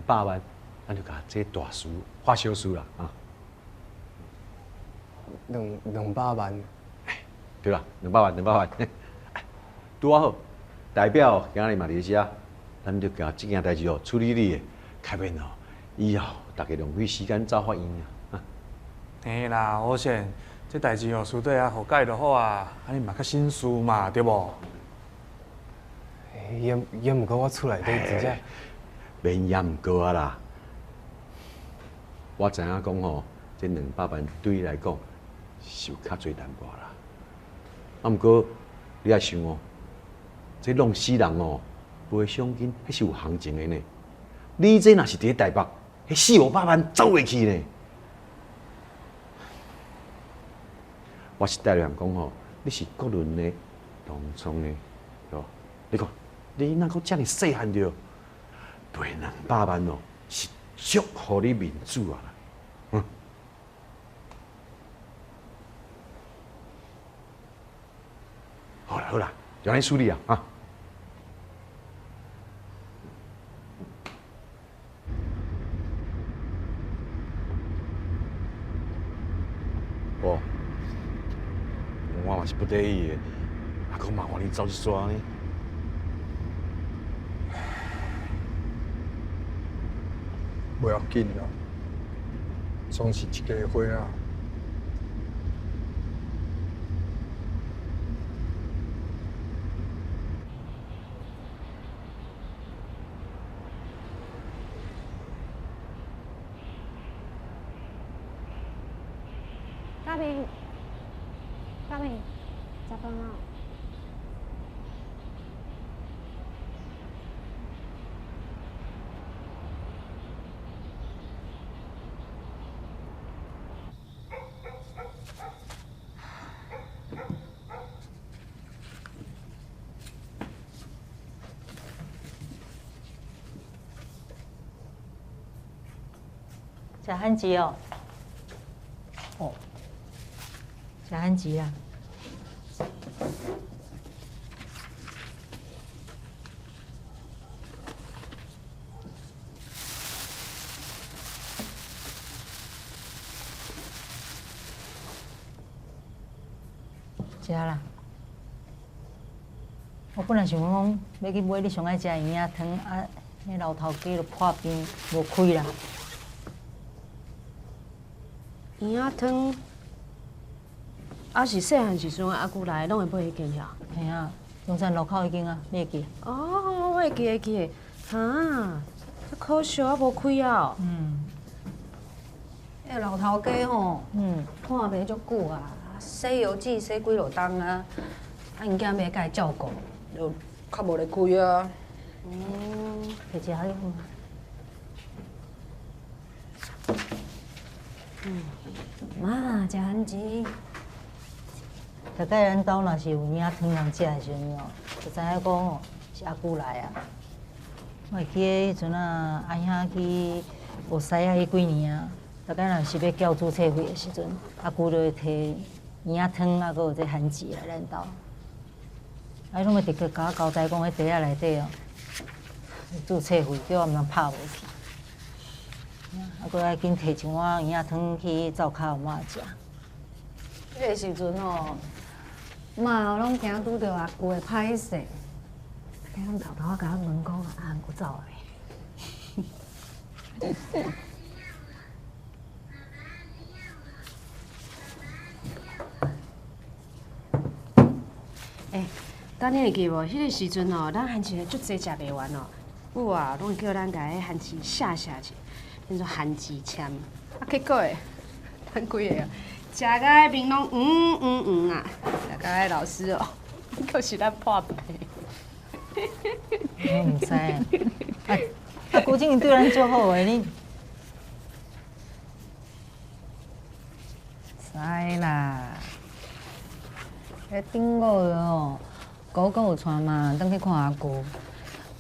S17: 200万，咱就共这大事化小事啦啊。
S13: 两百万？
S17: 对啦，两百万，两百万。拄仔好，代表今日嘛伫遮，咱就共这件代志哦处理理的，较免哦，以后大家浪费时间走法院啊。
S18: 嘿啦，吴宪，这代志哦，私底下和解就好啊，按呢嘛较省事嘛，对无？
S13: 也毋过我厝内底真正
S17: 免也毋过啊啦。我知影讲吼，这200万对你来讲是有较济淡薄啦。啊，毋过你爱想哦，这弄死人哦，赔赏金，彼是有行情的呢。你这若是伫咧台北，彼四五百万走袂去呢。我实在来讲吼，你是国伦的同窗的，对无？你看，你哪阁遮尔细汉著，赔200万哦，是足予你面子啊啦。嗯。好啦好啦，就按呢处理啊，哈。无，我嘛是不得已的，啊，阁麻烦你走一逝呢。
S1: 无要紧啦，总是一家伙啊。
S16: 嘉平，嘉平，食饭哦。
S15: 食番薯哦。哦，食番薯啦。食啦。我本來想講欲去買你上愛食的圓仔湯，啊，彼老頭家就破病無開啦。
S16: 圓仔湯，啊是細漢時陣阿舅來攏會買彼間遐。
S15: 嘿啊，中山路口彼間啊，你會記？
S16: 哦，我會記會記，哈，這可惜啊，無開啊。
S15: 嗯。
S2: 彼老頭家吼，破病足久啊，洗藥水洗幾落冬啊，啊𪜶囝欲共伊照顧，就較無咧開啊。
S15: 嗯，摕食好。
S2: 嗯，媽，食番薯。
S15: 大概咱兜若是有圓仔湯通食的時陣哦，就知影講哦是阿舅來啊。我會記得彼陣啊，阿兄去學師仔彼幾年啊，逐擺若是欲繳註冊費的時陣，阿舅就會提圓仔湯啊，閣有這番薯來咱兜。啊，伊攏會特別共我交代講，彼袋仔內底哦，註冊費叫我毋通拍無去。啊，閣愛緊提一碗圓仔湯去灶跤予媽食。
S2: 彼个時陣哦，媽攏驚拄著阿舅的歹勢，逐擺攏偷偷仔共我問講阿舅走啊未？
S16: 欸，等你會記無？彼个時陣哦，咱番薯足濟食袂完哦，母啊攏會叫咱共彼番薯寫寫者，變做番薯籤。啊，結果欸，咱幾个哦，食甲彼面攏黃黃黃啊，食甲彼老師哦，閣是咱破病。
S15: 我毋知啊，阿舅真對咱足好的，你
S2: 知啦。彼頂個月哦，哥哥有帶媽轉去看阿舅，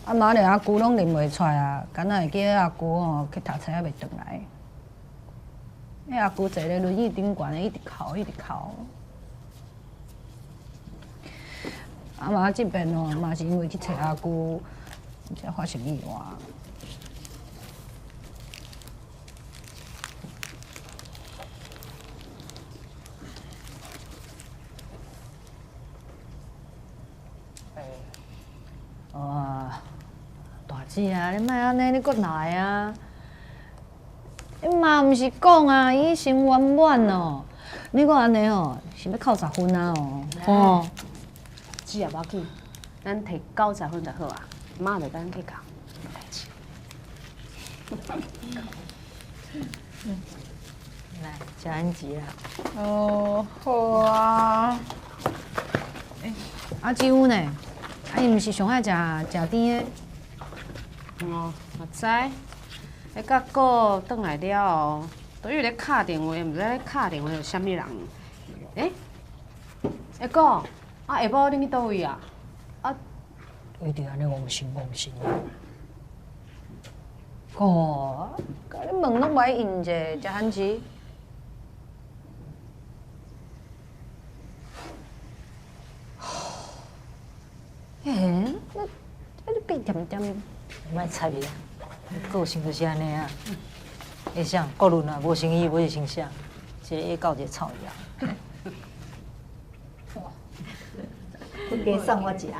S2: 啊媽連阿舅攏認袂出來啊，敢若會記得阿舅吼去讀冊猶未轉來。彼阿舅坐咧輪椅頂懸的，一直哭，一直哭。啊媽這邊哦，嘛是因為去揣阿舅，才發生意外。哦，大姊啊，你莫按呢，你閣來啊！你媽毋是講啊，伊心圓滿哦，你閣按呢哦，是欲扣10分啊哦。哦，
S16: 姊也無要緊，咱提90分就好啊。媽就共咱計較，無代誌。
S15: 來，食番薯啦。
S2: 哦，好啊。欸，阿姊夫呢？啊，伊毋是上愛食食甜的。
S16: 哦，嘛知。彼甲哥轉來了後，都一直咧敲電話，毋知咧敲電話予啥物人。欸，欸哥，啊下晡恁去佗位啊？啊，
S2: 一直按呢戆神戆神。哥，共你問攏無愛應者，食番薯。欸，你變恬恬。
S15: 莫插伊啊！個性就是按呢啊。彼啥國倫啊，無先伊，無是先寫，一個下狗，一個臭枵。閣加送我一盒。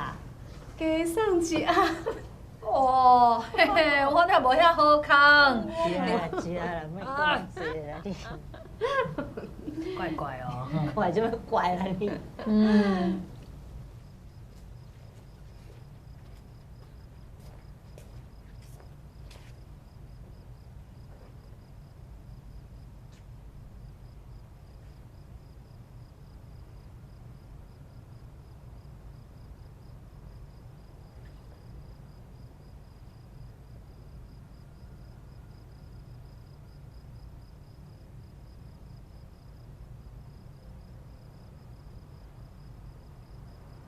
S16: 加送一盒。
S2: 哦，嘿嘿，我哪無遐好康。
S15: 食啦食啦，莫講這啦你。
S2: 怪怪哦。
S15: 怪啥物怪啦你？
S2: 嗯。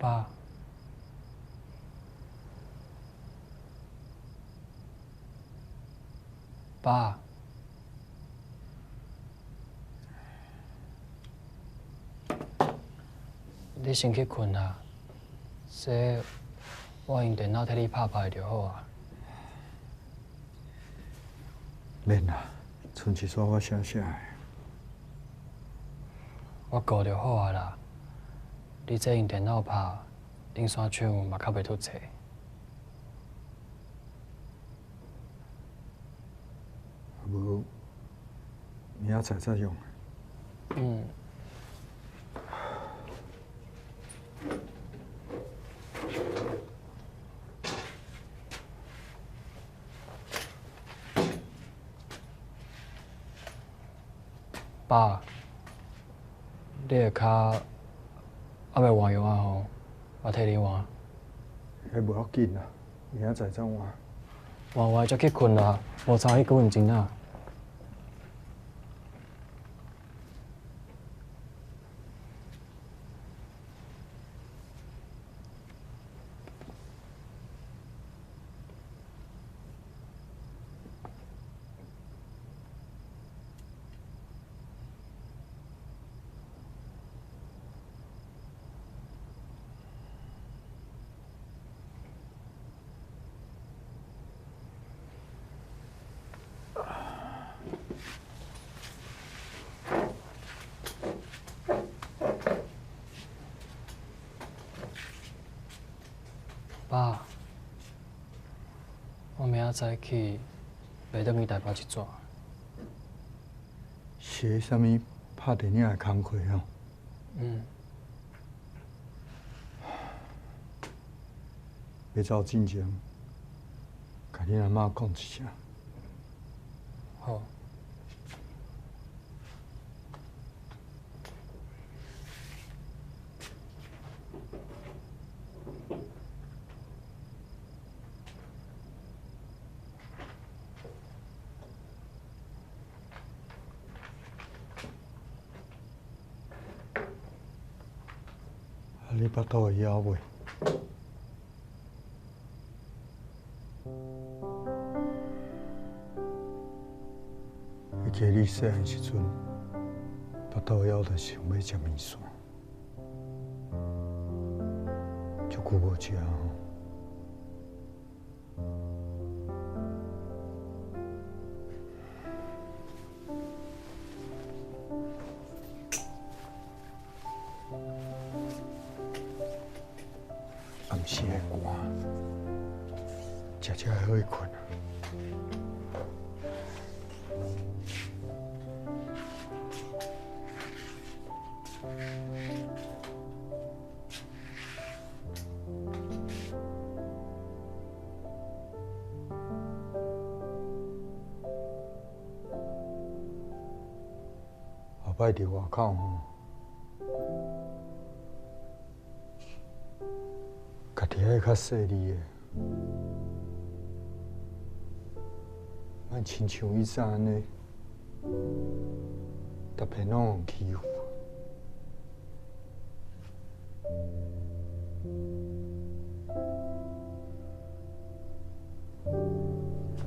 S4: 爸，爸，你先去睏啦，這我用電腦替你拍拍就好啊。
S1: 免啦，賰一煞我寫寫。
S4: 我顧就好啊啦，你這用電腦拍，印刷厂嘛較袂拄济。
S1: 无，明仔载再用。
S4: 嗯。爸，你的跤犹未换药啊吼？我替你换。
S1: 彼无要紧啦，明仔载再换。
S4: 换完才去睏啦，无差彼久毋真啊。爸，我明仔载去袂转去台北一逝。
S1: 是彼啥物拍电影的工课哦？
S4: 嗯。
S1: 欲走进前，共恁阿嬷讲一声。
S4: 好。
S1: 你腹肚会枵未？会记你细汉时阵，腹肚枵就想欲食面线，足久无食吼。暗时会寒，食食会好去睏啊。后摆伫外口吼，家己爱较细腻的，莫亲像以前按呢，逐遍拢予欺负。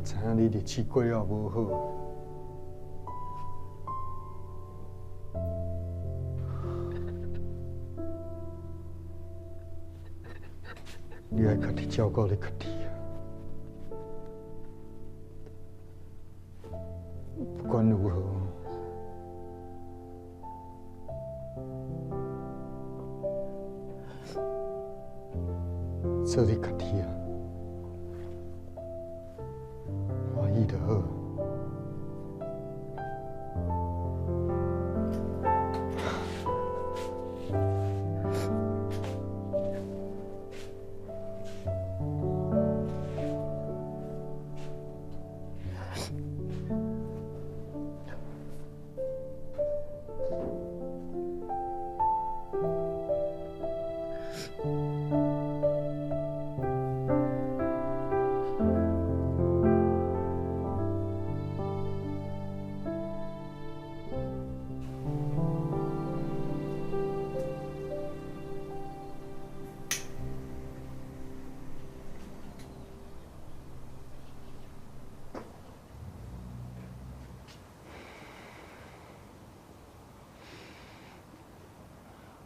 S1: 知影你日子过了无好。你爱家己照顾你家己啊！不管如何，做你家己啊，欢喜就好。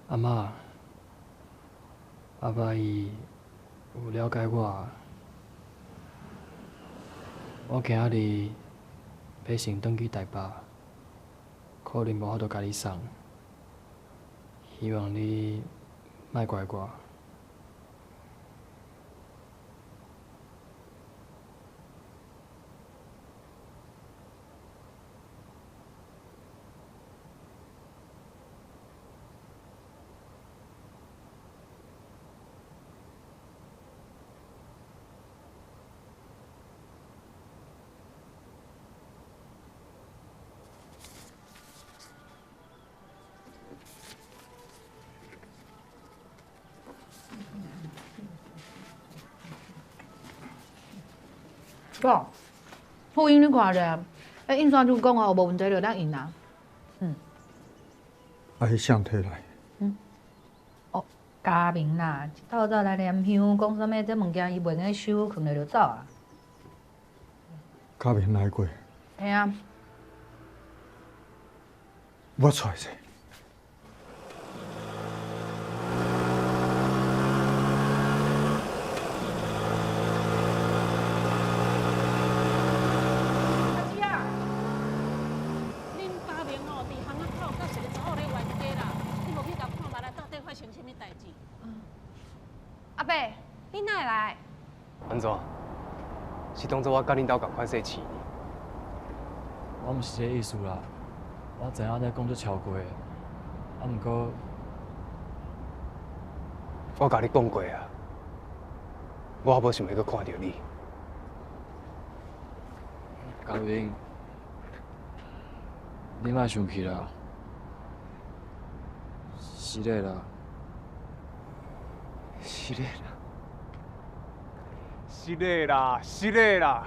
S4: 阿嬷，阿爸伊有了解我，我今仔日欲先转去台北，可能无法度共你送，希望你莫怪我。
S2: 哥，富英你看咧，迄印刷组讲哦，无问题就当印啊。
S1: 啊，彼谁提来？
S9: 哦，家明啦，一透早来念香，讲啥物这物件伊袂用收，囥咧就走啊。
S1: 家明来过，
S2: 嘿啊。
S1: 我出来者。
S19: 阿姊啊，恁家明哦，伫巷仔口佮一个查某咧冤家啦，你无去共看觅来，到底发生啥物代志？
S2: 阿伯，你哪会来？
S13: 按怎？是当作我佮恁兜仝款说饲呢？
S4: 我毋是这个意思啦，我知影你讲足超过的，啊，毋过
S13: 我共你讲过啊，我无想欲阁看著你。
S4: 家明，你莫生气啦，失礼啦，
S13: 失礼啦，失礼啦，失礼啦！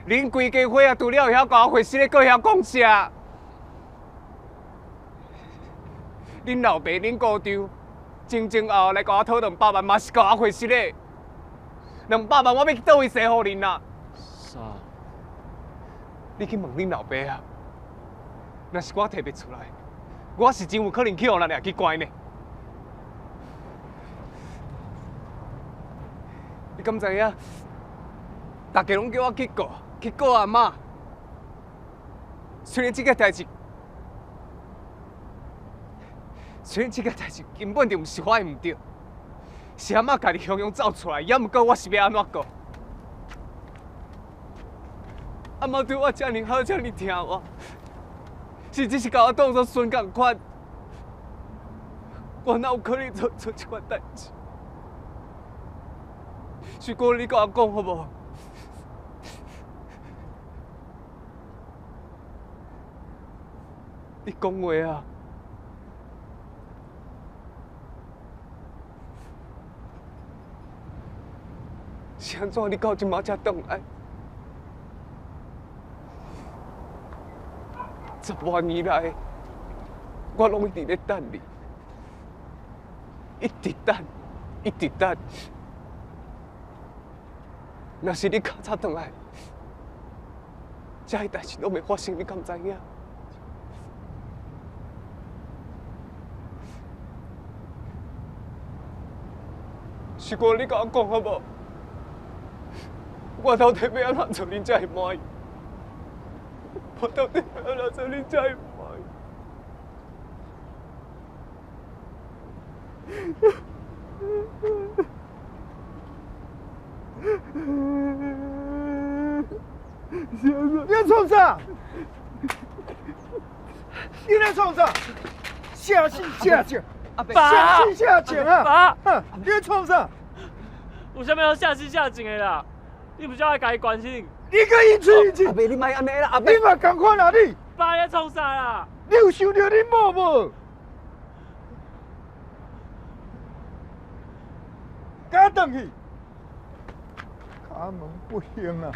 S13: 恁规家伙啊，除了会晓共我回失礼，阁会晓讲啥？恁老爸、恁姑丈，前前后后来共我讨200万，嘛是共我回失礼。200万我欲去佗位踅予恁啊？
S4: 啥？
S13: 你去问恁老爸啊！若是我提袂出来，我是真有可能去予人掠去关呢。你敢知影？大家拢叫我去告，去告阿嬷。虽然这个代志，虽然这个代志根本就毋是我的毋对，是阿嬷家己雄雄走出来，也毋过我是欲按怎告？阿嬷对我遮尔好，遮尔疼我，甚至是共我当作孙仝款，我哪有可能做出这款代志？徐哥，你共我讲好无？你讲话啊！是按怎你到这马才转来？10外年来，我拢一直咧等你，一直等，一直等。若是你较早转来，这个代志拢袂发生，你敢知影？徐哥，你共我讲好无？我到底欲按怎做恁才会满意？我到底欲按怎做恁才会满意？
S1: 你咧创啥？你咧创啥？下死下情，下死下情啊！你咧创啥？
S8: 有啥物好下死下情的啦？你毋是爱共伊关心？
S1: 你阁一嘴一嘴！
S13: 阿伯，你莫按呢啦，阿伯。
S1: 你嘛仝款啦你！
S8: 爸，你咧创啥啦？
S1: 你有想著恁某无？共我转去！敲门不应啊！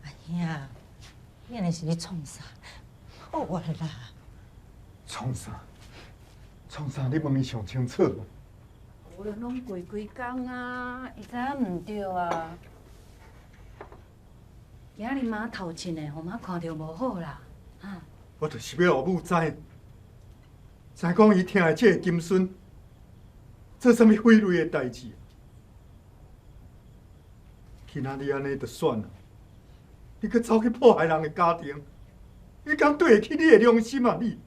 S15: 阿兄，你按呢是咧创啥？好啊啦！
S1: 创啥？创啥？你问伊上清楚。
S9: 无论拢过几工啊，伊知影毋对啊。今仔日妈头一个，予妈看著无好啦。
S1: 我就是欲予母知，知讲伊疼的这个金孙做啥物匪类的代志。今仔日按呢就算了，你阁走去破坏人的家庭，你敢对得起你的良心啊你？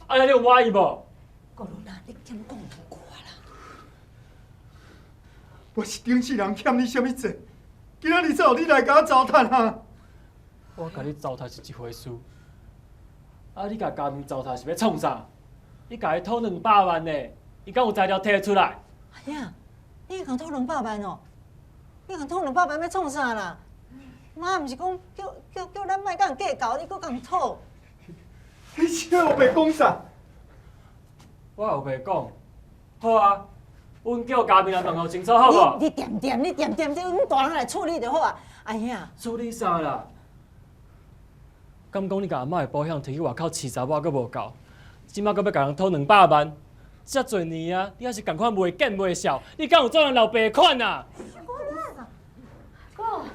S8: 啊，你有满意无？
S15: 国伦啊，你减讲两句啊啦！
S1: 我是顶世人欠你啥物债？今仔日才予你来共我糟蹋啊！
S8: 我共你糟蹋是一回事，啊！你共家明糟蹋是欲创啥？你共伊讨200万呢，伊敢有材料提出来？
S15: 哎呀，你共讨两百万哦？你共讨两百万欲创啥啦？妈毋是讲叫咱莫佮人计较，你阁共讨？
S1: 你是咧乌白讲啥？
S8: 我乌白讲，好啊，阮叫家明来问候清楚，好无？
S15: 你恬恬，你恬恬，这阮大人来处理就好啊。哎呀，
S8: 处理啥啦？敢讲你共阿嬷的保险提去外口饲查某，阁无够，这摆阁欲共人讨200万，遮济年啊，你犹是仝款袂见袂笑，你敢有做人老爸款啊？
S16: 哥，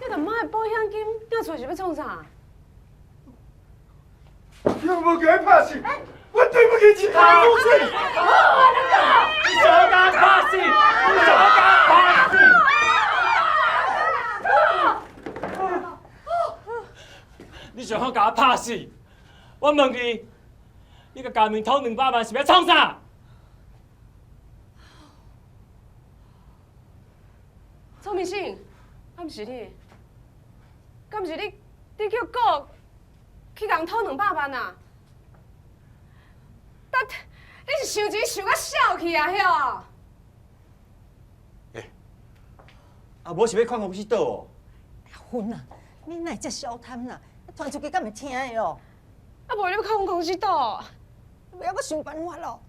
S16: 你共妈的保险金调出来是欲创啥？
S1: 你有无共伊拍死？我对不起其他母亲。
S8: 你想欲共我拍死？你想欲共我拍死？你想欲共我拍死？我问你，你共家明讨200万是欲创啥？
S16: 周明信，敢毋是你？敢毋是你？你叫顾去共讨200万啊？但你是想钱想甲痟去啊？遐？
S17: 欸，啊，无是欲看公司倒哦？
S15: 阿芬啊，你哪会遮小贪啦？传出去敢会听的哦？
S16: 啊，无你欲靠阮公司倒？
S15: 袂晓阁想办法咯。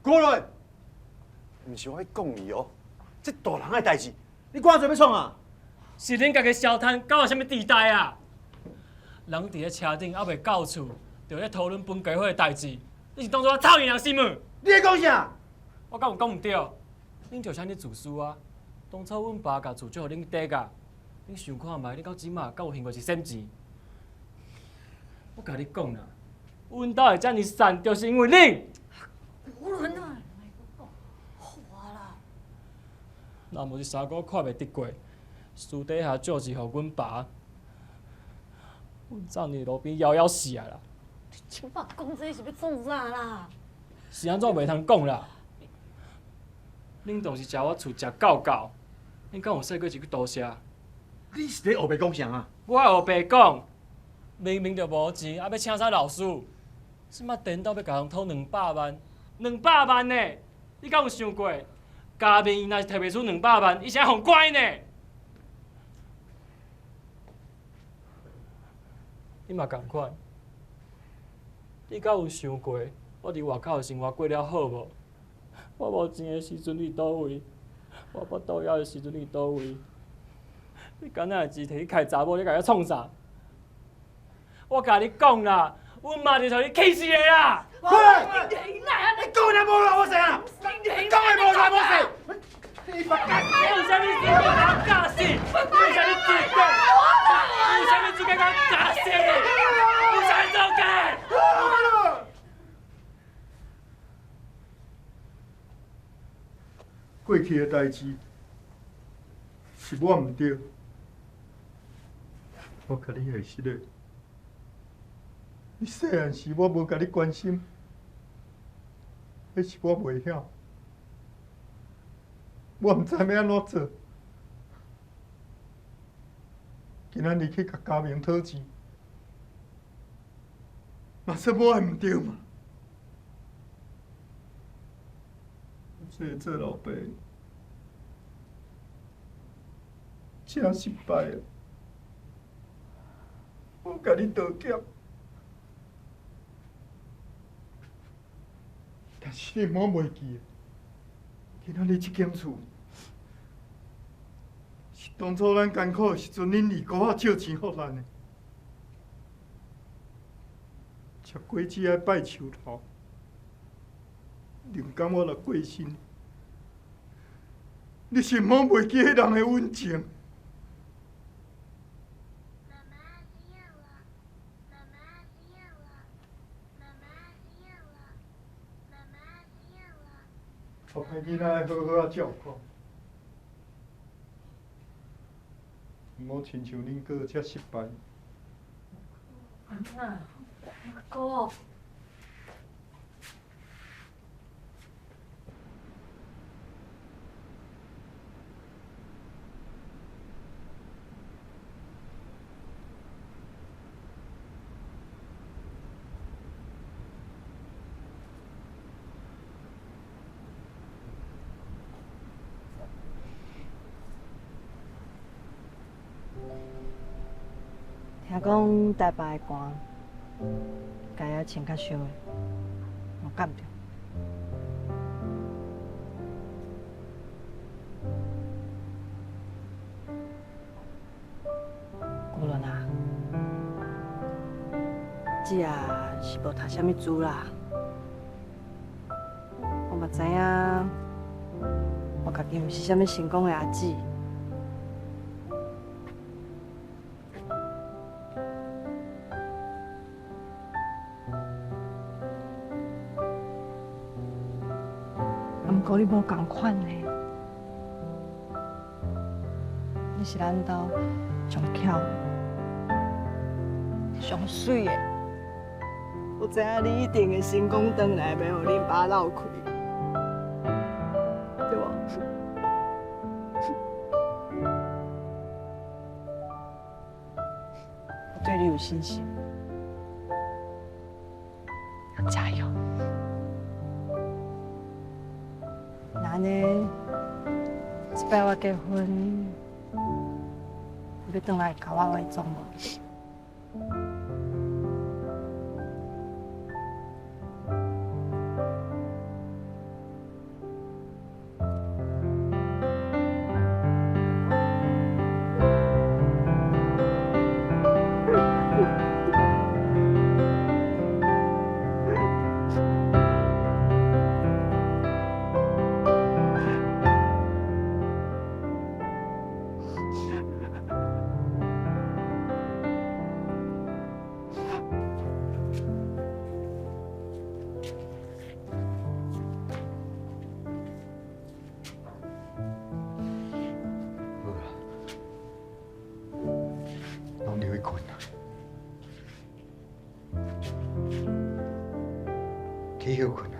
S17: 郭伦，毋是我咧讲你哦，这大人的代志，你管做欲创啊？
S8: 是恁家己消摊搞到啥物地带啊？人伫咧车顶犹未到厝，就咧讨论分家伙的代志，你是当作我臭婴儿是毋？
S17: 你咧讲啥？
S8: 我敢有讲毋对？恁就是按呢自私啊！当初阮爸共厝借予恁抵押，恁想看觅，恁到这马敢有还过一仙钱？我共你讲啦，阮兜会遮尔散，就是因为恁。
S15: 无伦啊，莫阁讲，好啊啦。
S8: 若无是三姑看袂得过，私底下借钱予阮爸，阮早伫路边枵枵死啊啦！
S2: 你这摆讲这是欲创啥啦？
S8: 是按怎袂通讲啦？恁当时食我厝食够够，恁敢有说过一句多谢？
S17: 你是咧乌白讲啥啊？
S8: 我乌白讲，明明就无钱，啊欲请啥老师？这摆颠倒欲共人讨两百万，两百万呢？你敢有想过？家明伊若是提袂出两百万，伊是爱予关呢？你嘛仝款，你敢有想过，我伫外口的生活过了好无？我无钱的时阵，你佗位？我腹肚枵的时阵，你佗位？你敢若会钱提去开查某，你共我创啥？我共你讲啦，阮妈就是予你气死的啦！
S17: 过来！你讲的无赖无势啊！你讲的无赖无势！你别干！
S8: 你有啥物资格共我教死？你有啥物资格？你有啥物资格共我教死？有啥物资格？
S1: 过去的代志是我毋对，我共你解释咧。你细汉时我无共你关心，彼是我袂晓，我毋知欲按怎做。今仔日去共家明讨钱，嘛算我的毋对嘛。我这个做老爸，真失败啊！我共你道歉。但是你毋好袂记，今仔日这间厝是当初咱艰苦的时阵，恁二姑仔借钱予咱的。食果子爱拜树头，人工我若过身，你是毋好袂记彼人的温情。后摆囡仔爱好好仔照顾，毋好亲像恁哥遮失败。
S2: 阿哥。
S7: 聽講台北的寒，家遐穿較少的，有敢著？無論啊，姊啊是無讀啥物書啦，我嘛知影，我家己毋是啥物成功的阿姊。毋過你無仝款呢，你是咱兜上巧的、上媠的。我知影你一定會成功轉來，袂予恁爸落氣，對無？我對你有信心，要加油！那按呢，這擺我結婚，你欲轉來共我化妝無？
S1: 去歇睏啊！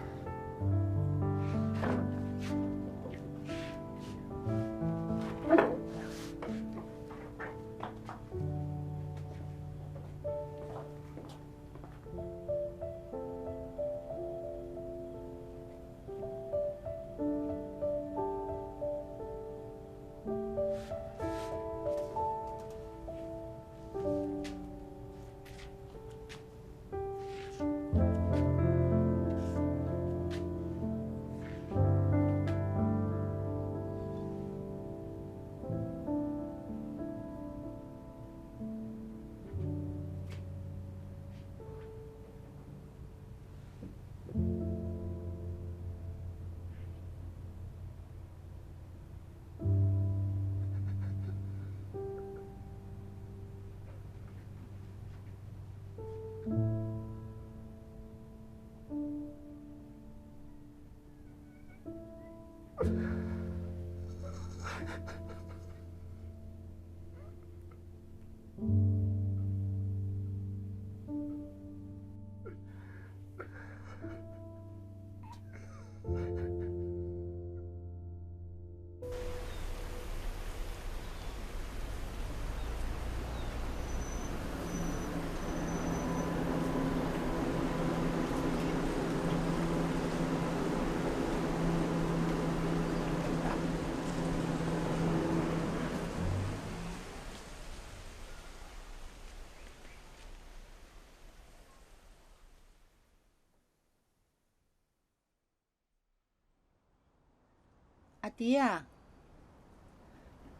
S20: 阿弟仔，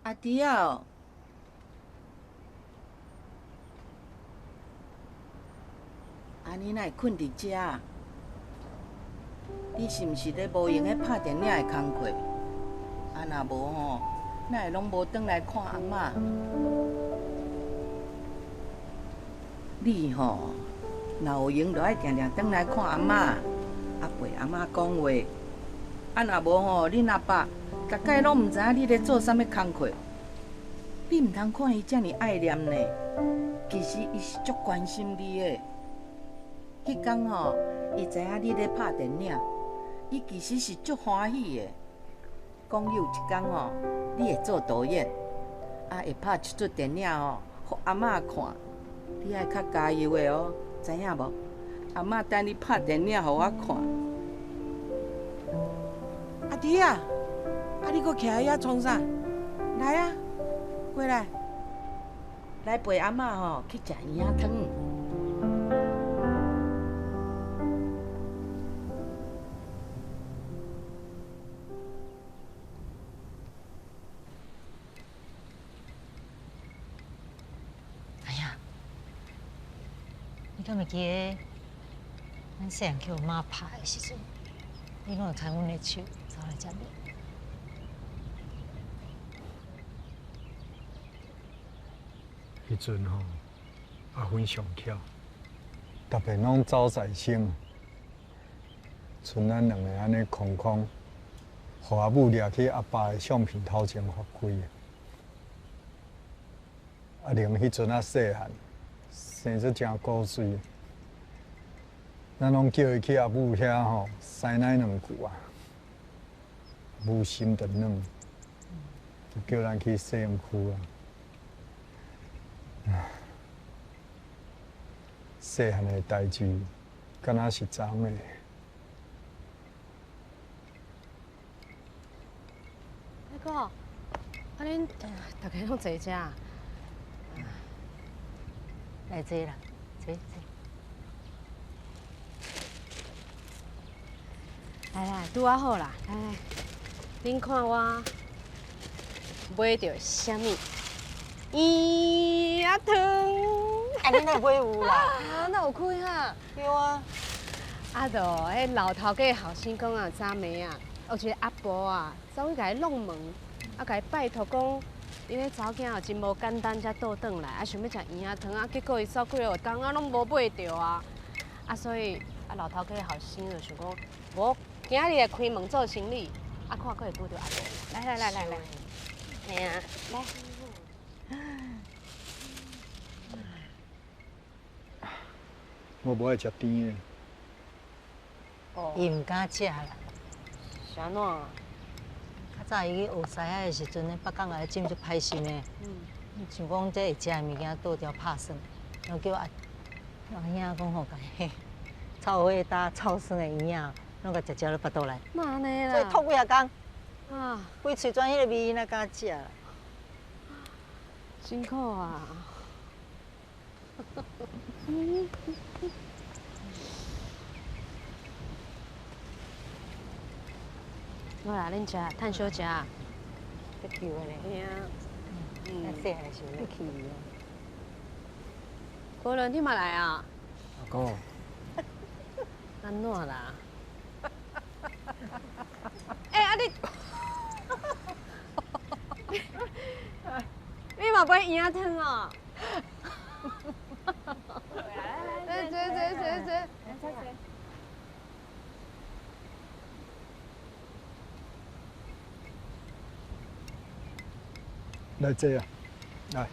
S20: 阿弟仔哦，按呢哪會睏佇遮？你是毋是咧無閒咧拍電影的工課？啊，若無吼，哪會攏無轉來看阿嬤？你吼，若有閒就愛定定轉來看阿嬤，啊陪阿嬤講話。啊，若無吼，恁阿爸逐擺攏毋知影你咧做啥物工課。你毋通看伊遮爾愛念呢，其實伊是足關心你的。彼工吼，伊知影你咧拍電影，伊其實是足歡喜的。講有一工吼，你會做導演，啊會拍一齣電影吼，予阿嬤看。你愛較加油的哦，知影無？阿嬤等你拍電影予我看。阿弟仔，啊你閣徛喺遐創啥？來啊，過來。来陪阿嬷吼去食圆仔汤。
S15: 哎呀，你敢会记得咱细汉去予妈拍的时阵，你拢会牵阮的手走来遮边。
S1: 彼阵吼，阿芬上巧，逐遍拢走在先，賰咱两个按呢空空，予阿母掠去阿爸的相片头前发挥。阿玲彼阵仔细汉，生做诚古锥，咱拢叫伊去阿母遐吼塞奶两句啊，母心就软，就叫咱去洗身躯啊。细汉的代志，敢若是昨的。
S16: 阿哥，啊恁大家拢坐遮？
S15: 来坐啦，坐坐。
S16: 来来，拄仔好啦，来来，恁看我买著啥物？圆仔汤。
S15: 啊，你哪买有啦？
S16: 啊，哪有开哈？
S15: 对啊。
S16: 啊，就彼老头家后生讲啊，昨暝啊，有一个阿婆啊，走去共伊弄门，啊，共伊拜托讲，𪜶彼查某囝真无简单才倒转来，啊，想欲食圆仔汤，啊，结果伊走几落工啊，拢无买著啊，啊，所以啊，老头家后生就想讲，无今仔日来开门做生意，啊，看阁会拄著阿婆。来来来来来，嘿啊，来。
S1: 我无爱食甜的。
S15: 伊毋敢食啦。
S16: 是按怎？
S15: 较早伊去学师仔的时阵，咧北港仔浸足歹心的。想讲这会食的物件倒掉拍算，然后叫阿阿兄讲吼，共伊臭火焦、臭酸的圆仔，拢共食食落腹肚内。
S16: 哪按呢啦？
S15: 所以吐几下工。
S16: 啊！
S15: 规喙全彼个味，哪敢食啦？
S16: 辛苦啊！好啦，恁食，趁小食。
S15: 足球的咧。
S16: 嘿啊。
S15: 咱细汉时阵去哦。
S16: 国伦，你嘛来啊？
S4: 阿哥。
S16: 按怎啦？欸，啊你，你嘛买圆仔汤哦？来来来，坐坐坐坐。
S1: 来坐啊，来。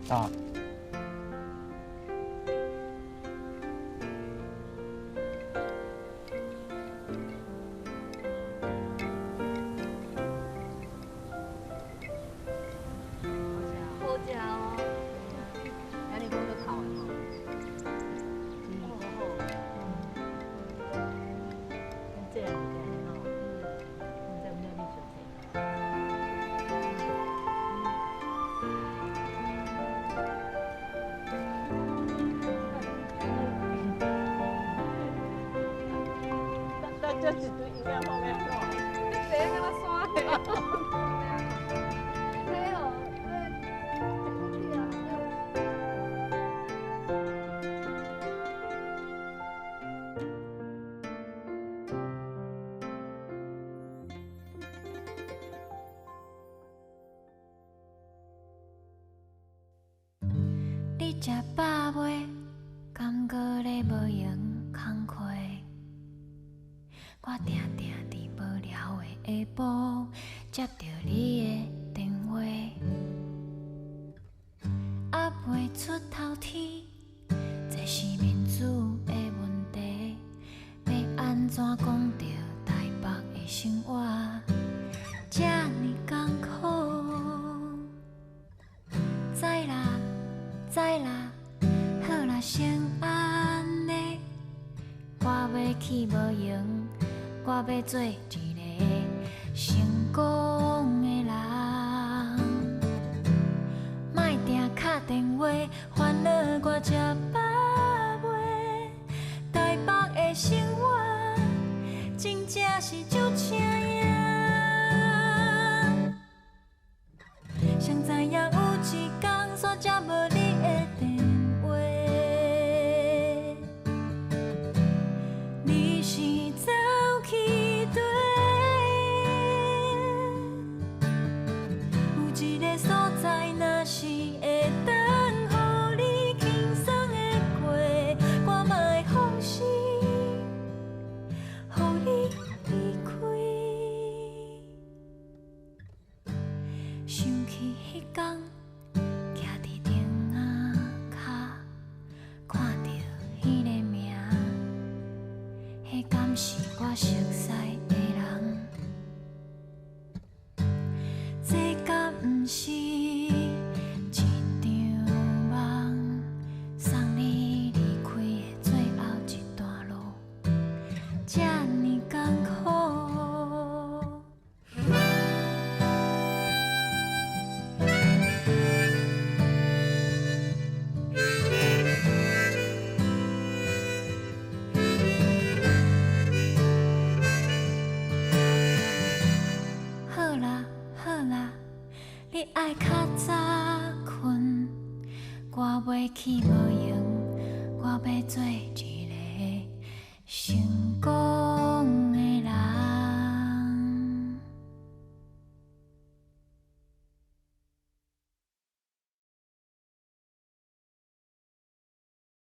S1: 啊。
S16: 好食哦，今日讲要哭的吼。
S15: 这样就吼，这有了你就坐。
S19: 这一堆营养方面看，
S16: 你坐敢若山的。
S21: 你食饱未？敢阁咧无闲工课？我定定伫无聊的下晡接著你的电话，犹袂出头天，是面子的问题，欲按怎讲著台北的生活遮尔艰苦？知啦，知啦，好啦，先按呢。我欲去无闲，我欲做一个成功的人。莫定敲电话，烦恼我食饱未？台北的生活真正是足请赢。谁知影有一天煞接无你的电话，你是走去佗？有一个所在，若是会当予你轻松的过，我嘛会放心，予你离开。想起彼天，徛伫灯仔跤，看著彼个名，彼敢是我熟似的人？这敢毋是一场梦，送你离开的最后一段路，这呢艰苦。好啦好啦，你爱较早睏，我欲去无闲，我欲做一个成功。